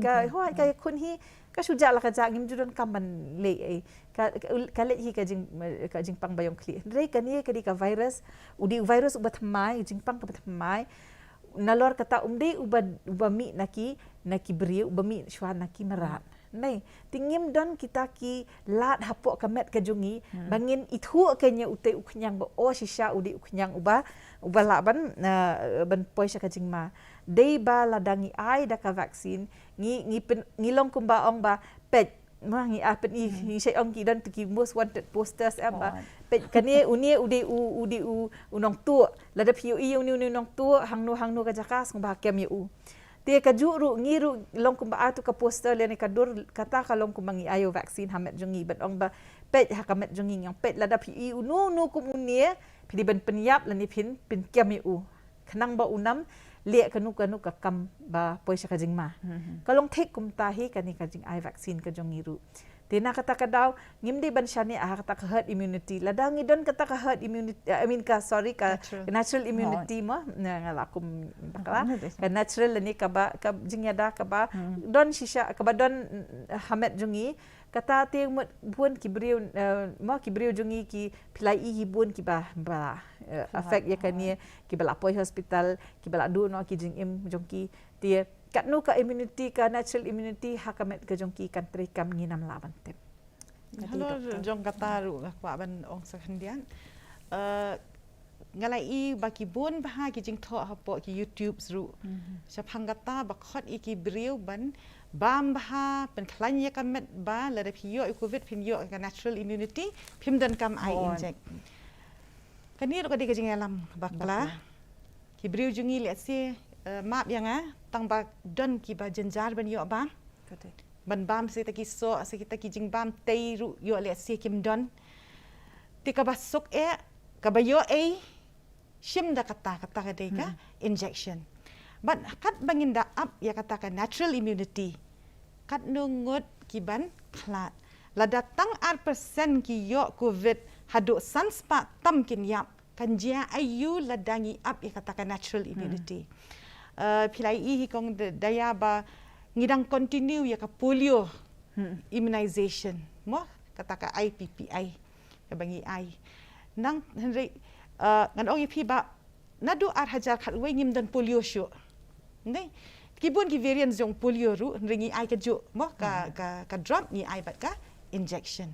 ka ïakhun hi, ka shu jah la ka jah, ngim ju don kam ban leh ei. Ka, ka, ka leh hi ka jing, ka jingpang ba ïong khlieh. Hynrei kane ka dei ka virus, u dei u virus uba thymmai, u jingpang kaba thymmai. Nalor kata um dei uba, uba mih na ki, na ki briew, uba mih shuwa na ki mrad. Nei, te ngim don kita ki lad hapoh ka met ka jong ngi ba ngin ithuh kein ïa utei u khñiang ba o shisha u dei u khñiang uba, uba lah ban, eh, ban poi sha ka jingma. Dei ba lada ngi ai da ka vaccine, ngi, ngi pyn-, ngi long kumba ong ba peit, ma ngi, ah, peit ngi, ngi shait ong ki don tu ki most wanted posters, em, ba peit kane une u dei u, u dei u, u nongtuh. Lada phi ïohi une, une u nongtuh hangno hangno ka jaka, sngewbha kem ïa u. Te kajuh ruh, ngi ruh long kumba ai tu ka poster lane ka dur, kata ka long kumba ngi ai ïa u vaccine ha met jong ngi ban ong ba peit ha ka met jong ngi, ngi ong peit lada phi ïohi uno uno kum une, phi dei ban pynïap lane phin pynkem ïa u. Khnang ba un ym leh kano kano ka kam ba poi sha ka jingma. Ka long thik kumta hi kane ka jingai vaccine ka jong ngi ruh. Te na kata ka daw, ngim dei ban shaniah ha kata ka herd immunity. Lada ngi don kata ka herd immunity, eh, I mean ka, sorry, ka natural immunity mo, na nga la kum bakla. Ka natural lane kaba, ka jingïada kaba don shisha, kaba don, mm, ha met jong ngi. Kata te mut bun ki briew, eh, mo ki briew jong ngi ki phi la ïohi bun kiba, ba, eh, affect ïa kane, kiba la poi hospital, kiba la duh noh ki jingim jong ki. Te katno ka immunity, ka natural immunity ha ka met ka jong ki kan treikam, ngin ym lah ban tip. Halor jong kata ruh nga kwah ban ong sa khyndiat. Eh, nga la ïohi ba ki bun bha ki jingthoh hapoh ki YouTube ruh. Shaphang kata ba khot ïa ki briew ban bam bha, pynkhlaiñ ïa ka met ba lada phi ïoh ïa u covid phin ïoh ka natural immunity, phim donkam ai inject. Kane ruh ka dei ka jingïalam bakla. Ki briew jong ngi lehse, eh, map ïa nga, tang ba don kiba jynjar ban ïoh bam. Ban bam sa kita ki soh, sa kita ki jingbam tei ruh ïoh lehse kim don. Te kaba suk eh, kaba ïoh ei, shim da kata, kata ka dei ka injection. Bad katba ngin da ap ïa kata ka natural immunity, katno ngut ki ban khlad. Lada tang ar percent ki ïoh covid, haduh san spah tam kin ïap. Kan jia aiu lada ngi ap ïa kata ka natural immunity. Eh, phi la ïohi hi kong da-, Daya ba ngi dang continue ïa ka polio immunization. Mo, kata ka I P P I. Kaba ngi ai. Nang hynrei, eh, ngan ong ïa phi ba naduh ar hajar khatwei ngim don polio shuh. Nde? Ki bun ki variants jong polio ruh, hynrei ngi ai kajuh mo, ka, ka, ka drop, ngi ai bad ka injection.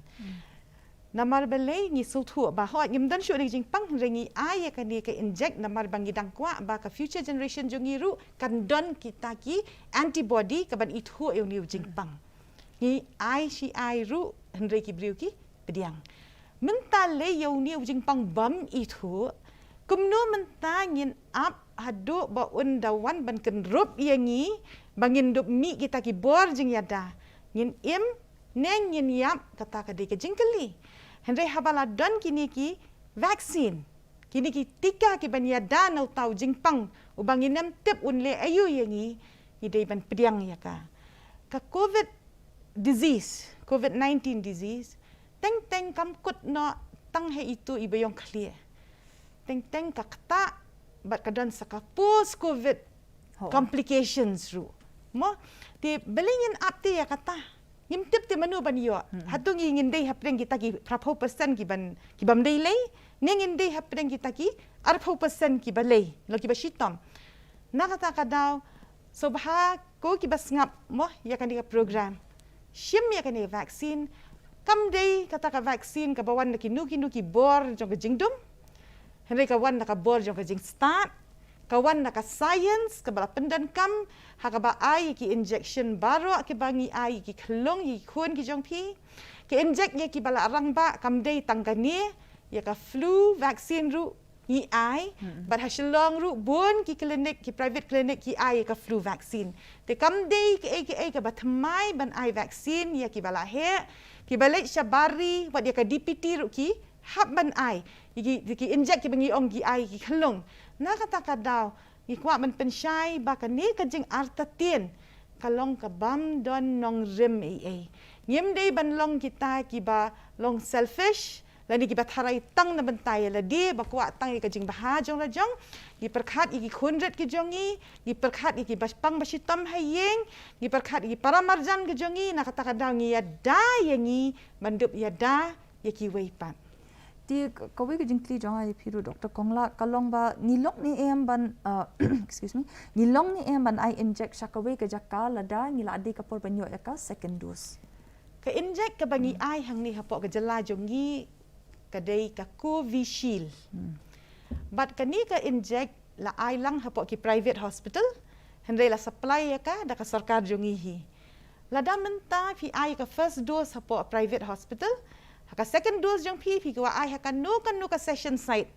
Namar balei? Ngi sngewthuh ba hooid ngim don shuh da ka jingpang, hynrei ngi ai ïa kane ka inject namar ba ngi dang kwah ba ka future generation jong ngi ruh kan don kita ki antibody kaban ithuh ïa une u jingpang. Ngi ai shi ai ruh, hynrei ki briew ki pdiang. Mynta lei ïa une u jingpang bym ithuh, Kumno mynta ngin ap haduh ba un da wan ban kynrup ïa ngi ba ngin dup mih kita ki bor jingïada? Ngin im ne ngin ïap, kata ka dei ka jingkylli. Hynrei haba la don kine ki vaccine, kine ki tika ki ban ïada na uta u jingpang uba ngin ym tip un leh aïu ïa ngi, ngi dei ban pdiang ïa ka. Ka covid disease, covid nineteen disease, teng teng kam kut noh tang ha itu i ba ïong khlieh. Teng teng ka ktah bad ka don sa ka post covid complications ruh. Mo, te balei ngin ap te ïa kata? Ngim tip te mano ban ïoh. Hato ngi ngin dei hapdeng kita ki phraphew percent ki ban, ki bym dei lei, ne ngin dei hapdeng kita ki arphew percent ki ba lei, lo ki ba shitom. Na kata ka daw, sngewbha ko ki ba sngap mo ïa kane ka program, shim ïa kane ka vaccine. Kam dei kata ka vaccine kaba wan da kino kino ki bor jong ka jingdum, hynrei ka wan da ka bor jong ka jingstad, ka wan da ka science kaba la pyndonkam ha kaba ai ki injection baroh kiba ngi ai ki khyllung, ki khun ki jong phi. Ki inject ïa kiba la rangbah, kam dei tang kane, ïa ka flu vaccine ruh ngi ai, bad ha Shillong ruh bun ki clinic, ki private clinic ki ai ïa ka flu vaccine. Te kam dei kaei kaei kaba thymmai ban ai vaccine ïa kiba la heh, kiba leit sha bar ri, wat ïa ka D P T ruh ki hap ban ai. Ïa ki, ïa ki inject kiba ngi ong ki ai ki khyllung. Na kata ka daw, ngi kwah ban pynshai ba kane ka jingartatien ka long ka bym don nongrim ei ei. Ngim dei ban long kita kiba long selfish, lane kiba tharai tang na bynta ïa lade, ba kwah tang ïa ka jingbha jong la jong. Ngi pyrkhat ïa ki khun rit ki jong ngi, ngi pyrkhat ïa ki ba pang ba shitom ha ïing, ngi pyrkhat ïa ki para marjan ki jong ngi, na kata ka daw ngi ïada ïa ngi ban dup ïada ïa kiwei pat. Te k-, kawei ka jingkylli jong nga ïa phi ruh, Doctor Kongla, ka long ba ngi long ne em ban, uh, excuse me, ngi long ne em ban ai inject sha kawei ka jaka lada ngi la dei ka por ban ïoh ïa ka second dose? Ka inject kaba ngi ai hangne hapoh ka jylla jong ngi ka dei ka Covishield. Bad kane ka inject la ai lang hapoh ki private hospital, hynrei la supply ïa ka da ka sorkar jong ngi hi. Lada mynta phi ai ka first dose hapoh private hospital, ha ka second dose jong phi, phi kwah ai ha kano kano ka session site,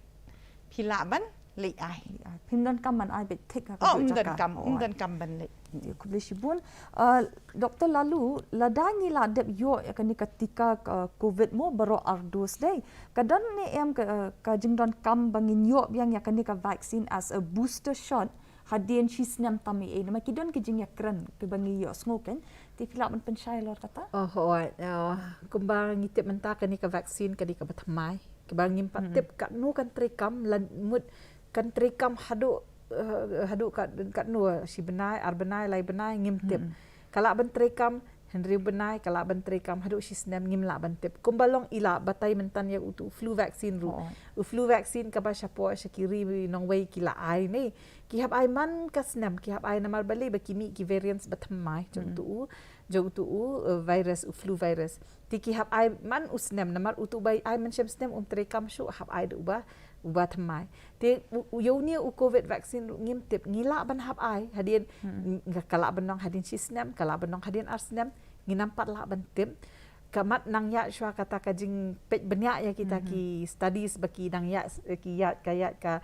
phi lah ban leit ai. Phim donkam ban ai beit thik ha ka, oh, jaka. Ym donkam, ym donkam ban leit. Khublei shibun. Uh, Doctor Laloo, lada ngi la dep ïoh ïa kane ka tika ka covid mo baroh ar dose dei, ka don ne em ka, uh, ka jingdonkam ba ngin ïoh biang ïa kane ka vaccine as a booster shot hadien shi snem tam ei ei? Namar ki don ki jingïakren kiba ngi ïohsngew, kan? Te phi lah ban pynshai halor kata? Oh, hooid. Uh, kumba ngi tip mynta kane ka vaccine ka dei kaba thymmai, kaba ngim pat tip katno kan treikam, lane mut kan treikam haduh, uh, haduh kat, katno, shi bnai, ar bnai, lai bnai, ngim tip. Ka lah ban treikam hynriew bnai, ka lah ban treikam haduh shi snem, ngim lah ban tip. Kumba long i la batai mynta ïa utu u flu vaccine ruh. U flu vaccine kaba shapoh sha ki ri nongwei ki la ai ne, ki hap ai man ka snem, ki hap ai namar balei, ba ki mih ki variants ba thymmai jong utu u, jong utu u, uh, virus, u flu virus. Te ki hap ai man u snem, namar utu ba ai mynshem snem um treikam shuh, hap ai da uba, uba thymmai. Te u, u, ïa une u covid vaccine ruh ngim tip, ngi lah ban hap ai hadien, ng-, ka lah ban long hadien shi snem, ka lah ban long hadien ar snem, ngim pat lah ban tip. Ka mat nang ïa shuwa kata ka jingpeit bniah ïa kita ki studies ba ki nang ïa, ki ïa, ka ïa ka,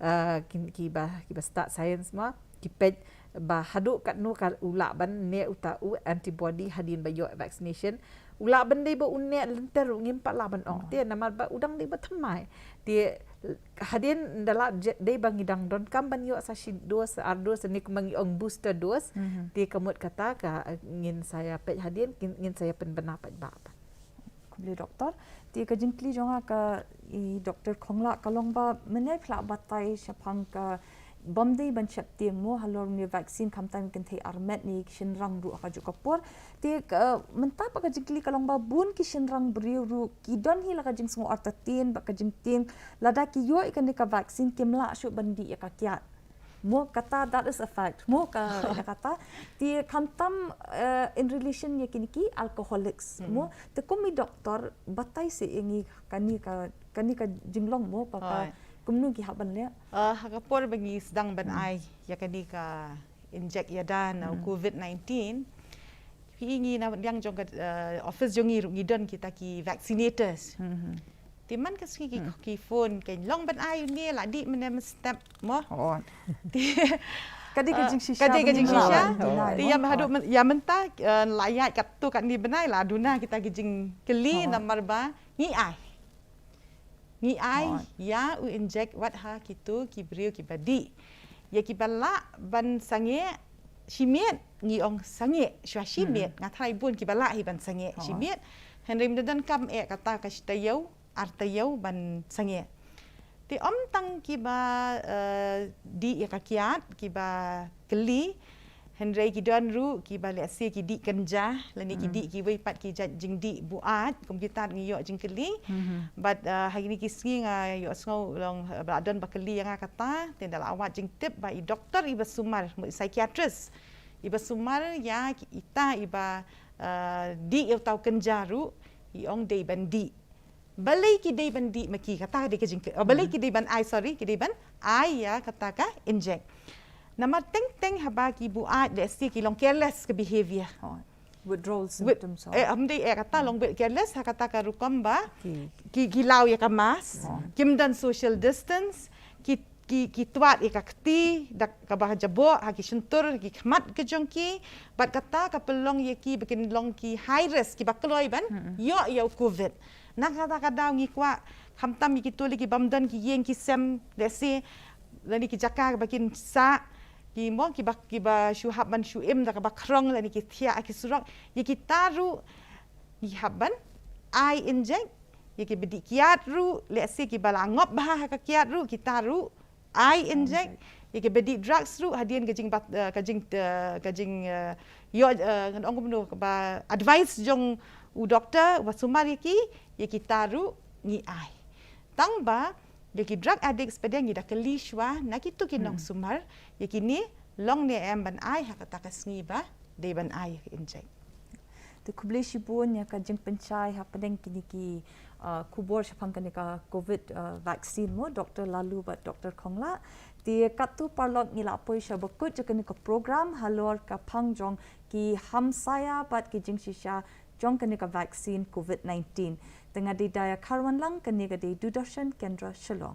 uh, ki, kiba, kiba stad science ma, ki peit ba haduh katno ka u lah ban neh uta u antibody hadien ba ïoh vaccination. U lah ban dei ba u neh lynter ruh ngim pat lah ban ong. Te namar ba u dang dei ba thymmai. Te hadien da lah dei ba ngi dang donkam ban ïoh sa shi dose, ar dose ne kumba ngi ong booster dose. Te ka mut kata ka, eh, ngin sa ïa peit hadien, ngin, ngin sa ïa pynbna paidbah. Khublei Doctor. Te ka jingkylli jong nga ka i Doctor Khongla ka long ba mynne phi la batai shaphang ka bym dei ban sheptieng mo halor une u vaccine khamtam ki kynthei armet ne ki shynrang ruh ha kajuh ka por. Te ka, mynta pat ka jingkylli ka long ba bun ki shynrang briew ruh ki don hi la ka jingsngew artatien bad ka jingtieng lada ki ïoh ïa kane ka vaccine kim lah shuh ban dih ïa ka kiad. Mo kata, that is a fact. Mo ka, ïa kata. Te khamtam, eh, in relation ïa kine ki alcoholics. Mo te kum i doctor batai seh ïa ngi kane ka, kane ka jinglong mo ka, ka kumno ki hap ban leh. Ah, ha ka por ba ngi sdang ban ai ïa kane ka inject ïada na u covid nineteen. Phi i ngi na liang jong ka, eh, office jong ngi ruh ngi don kita ki vaccinators. Te man ka sngi ki ki phone, ka long ban ai u ne la dih mynne mynstep mo. Oh. Te Ka dei ka Ah, jingshisha. ka dei ka Ban jingshisha. ïa deny, Te mo. ïa haduh myn- ïa mynta eh, la ïaid katto katne bnai la duna kita ki jingkylli Oh. namar ba ngi ai. Ngi ai Oh. ïa u inject wat ha kito ki briew kiba dih. Ïa kiba lah ban sangeh shi miet ngi ong sangeh shuwa shi Mm-mm. miet, nga tharai bun kiba lah hi ban sangeh shi Oh. miet. Hynrei mynta donkam eh kata ka shi taïew ar taïew ban sangeh. Te ym tang kiba eh, dih ïa ka kiad kiba kylli. Hynrei ki don ruh kiba lehse ki dih kynja lane ki Mm. dih kiwei pat ki jait jingdih buaid, kum kita ngi ïoh jingkylli. Mhm. Bad uh, ha kine ki sngi nga ïohsngew long uh, ba don ba kylli ïa nga kata, te da la wad jingtip ba i doktor iba sumar, mo i psychiatrist iba sumar ïa ki- ita iba uh, dih ïa uta u kynja ruh, i ong dei ban dih. Balei ki dei ban dih ma ki, kata dei ka jingkylli. Oh, balei Mhm. ki dei ban ai, sorry, ki dei ban ai ïa kata ka inject. Namar teng teng haba ki buaid lehse ki long careless ka behavior. Oh. Withdrawal Wit- symptoms. Eh, ym dei eh kata long bit careless ha kata ka rukom ba Ki- ki ki law ïa ka mask, Oh. kim don social distance, ki ki ki twad ïa ka kti da kaba jaboh ha ki shyntur ki khmat ka jong ki, bad kata ka pynlong ïa ki ba kin long ki high risk kiba kloi ban Mm-mm. ïoh ïa u covid. Na kata ka daw ngi kwah khamtam ïa kito lei ki bym don ki ïing ki sem, lehse lane ki jaka ba kin sah, ki mo kiba kiba shu hap ban shu im da kaba khrong lane ki thiah ha ki surok, ïa kita ruh ngi hap ban ai inject. Ïa kiba dih kiad ruh, lehse kiba la ngop bha ha ka kiad ruh, kita ruh ai inject. Ïa kiba dih drugs ruh, hadien ka jing bat- eh, ka jing eh, ka jing eh, ïoh eh, ngan ong kumno, ba advice jong u doktor uba sumar ïa ki, ïa kita ruh ngi ai. Tang ba ïa ki drug addicts pat ngi da kylli shuwa na kito ki Hmm. nongsumar, ïa kine long ne em ban ai ha kata ka sngi ba dei ban ai ïa ka inject. Te khublei shibun ïa ka jingpynshai hapdeng kine ki uh, khubor shaphang kane ka covid uh, vaccine mo, Doktor Laloo bad Doktor Kongla. Te katto paralok ngi la poi sha ba kut jong kane ka program halor ka phang jong ki hamsaia bad ki jingshisha jong kane ka vaccine covid nineteen. Te nga dei Daya Kharwanlang, kane ka dei Doordarshan Kendra Shillong.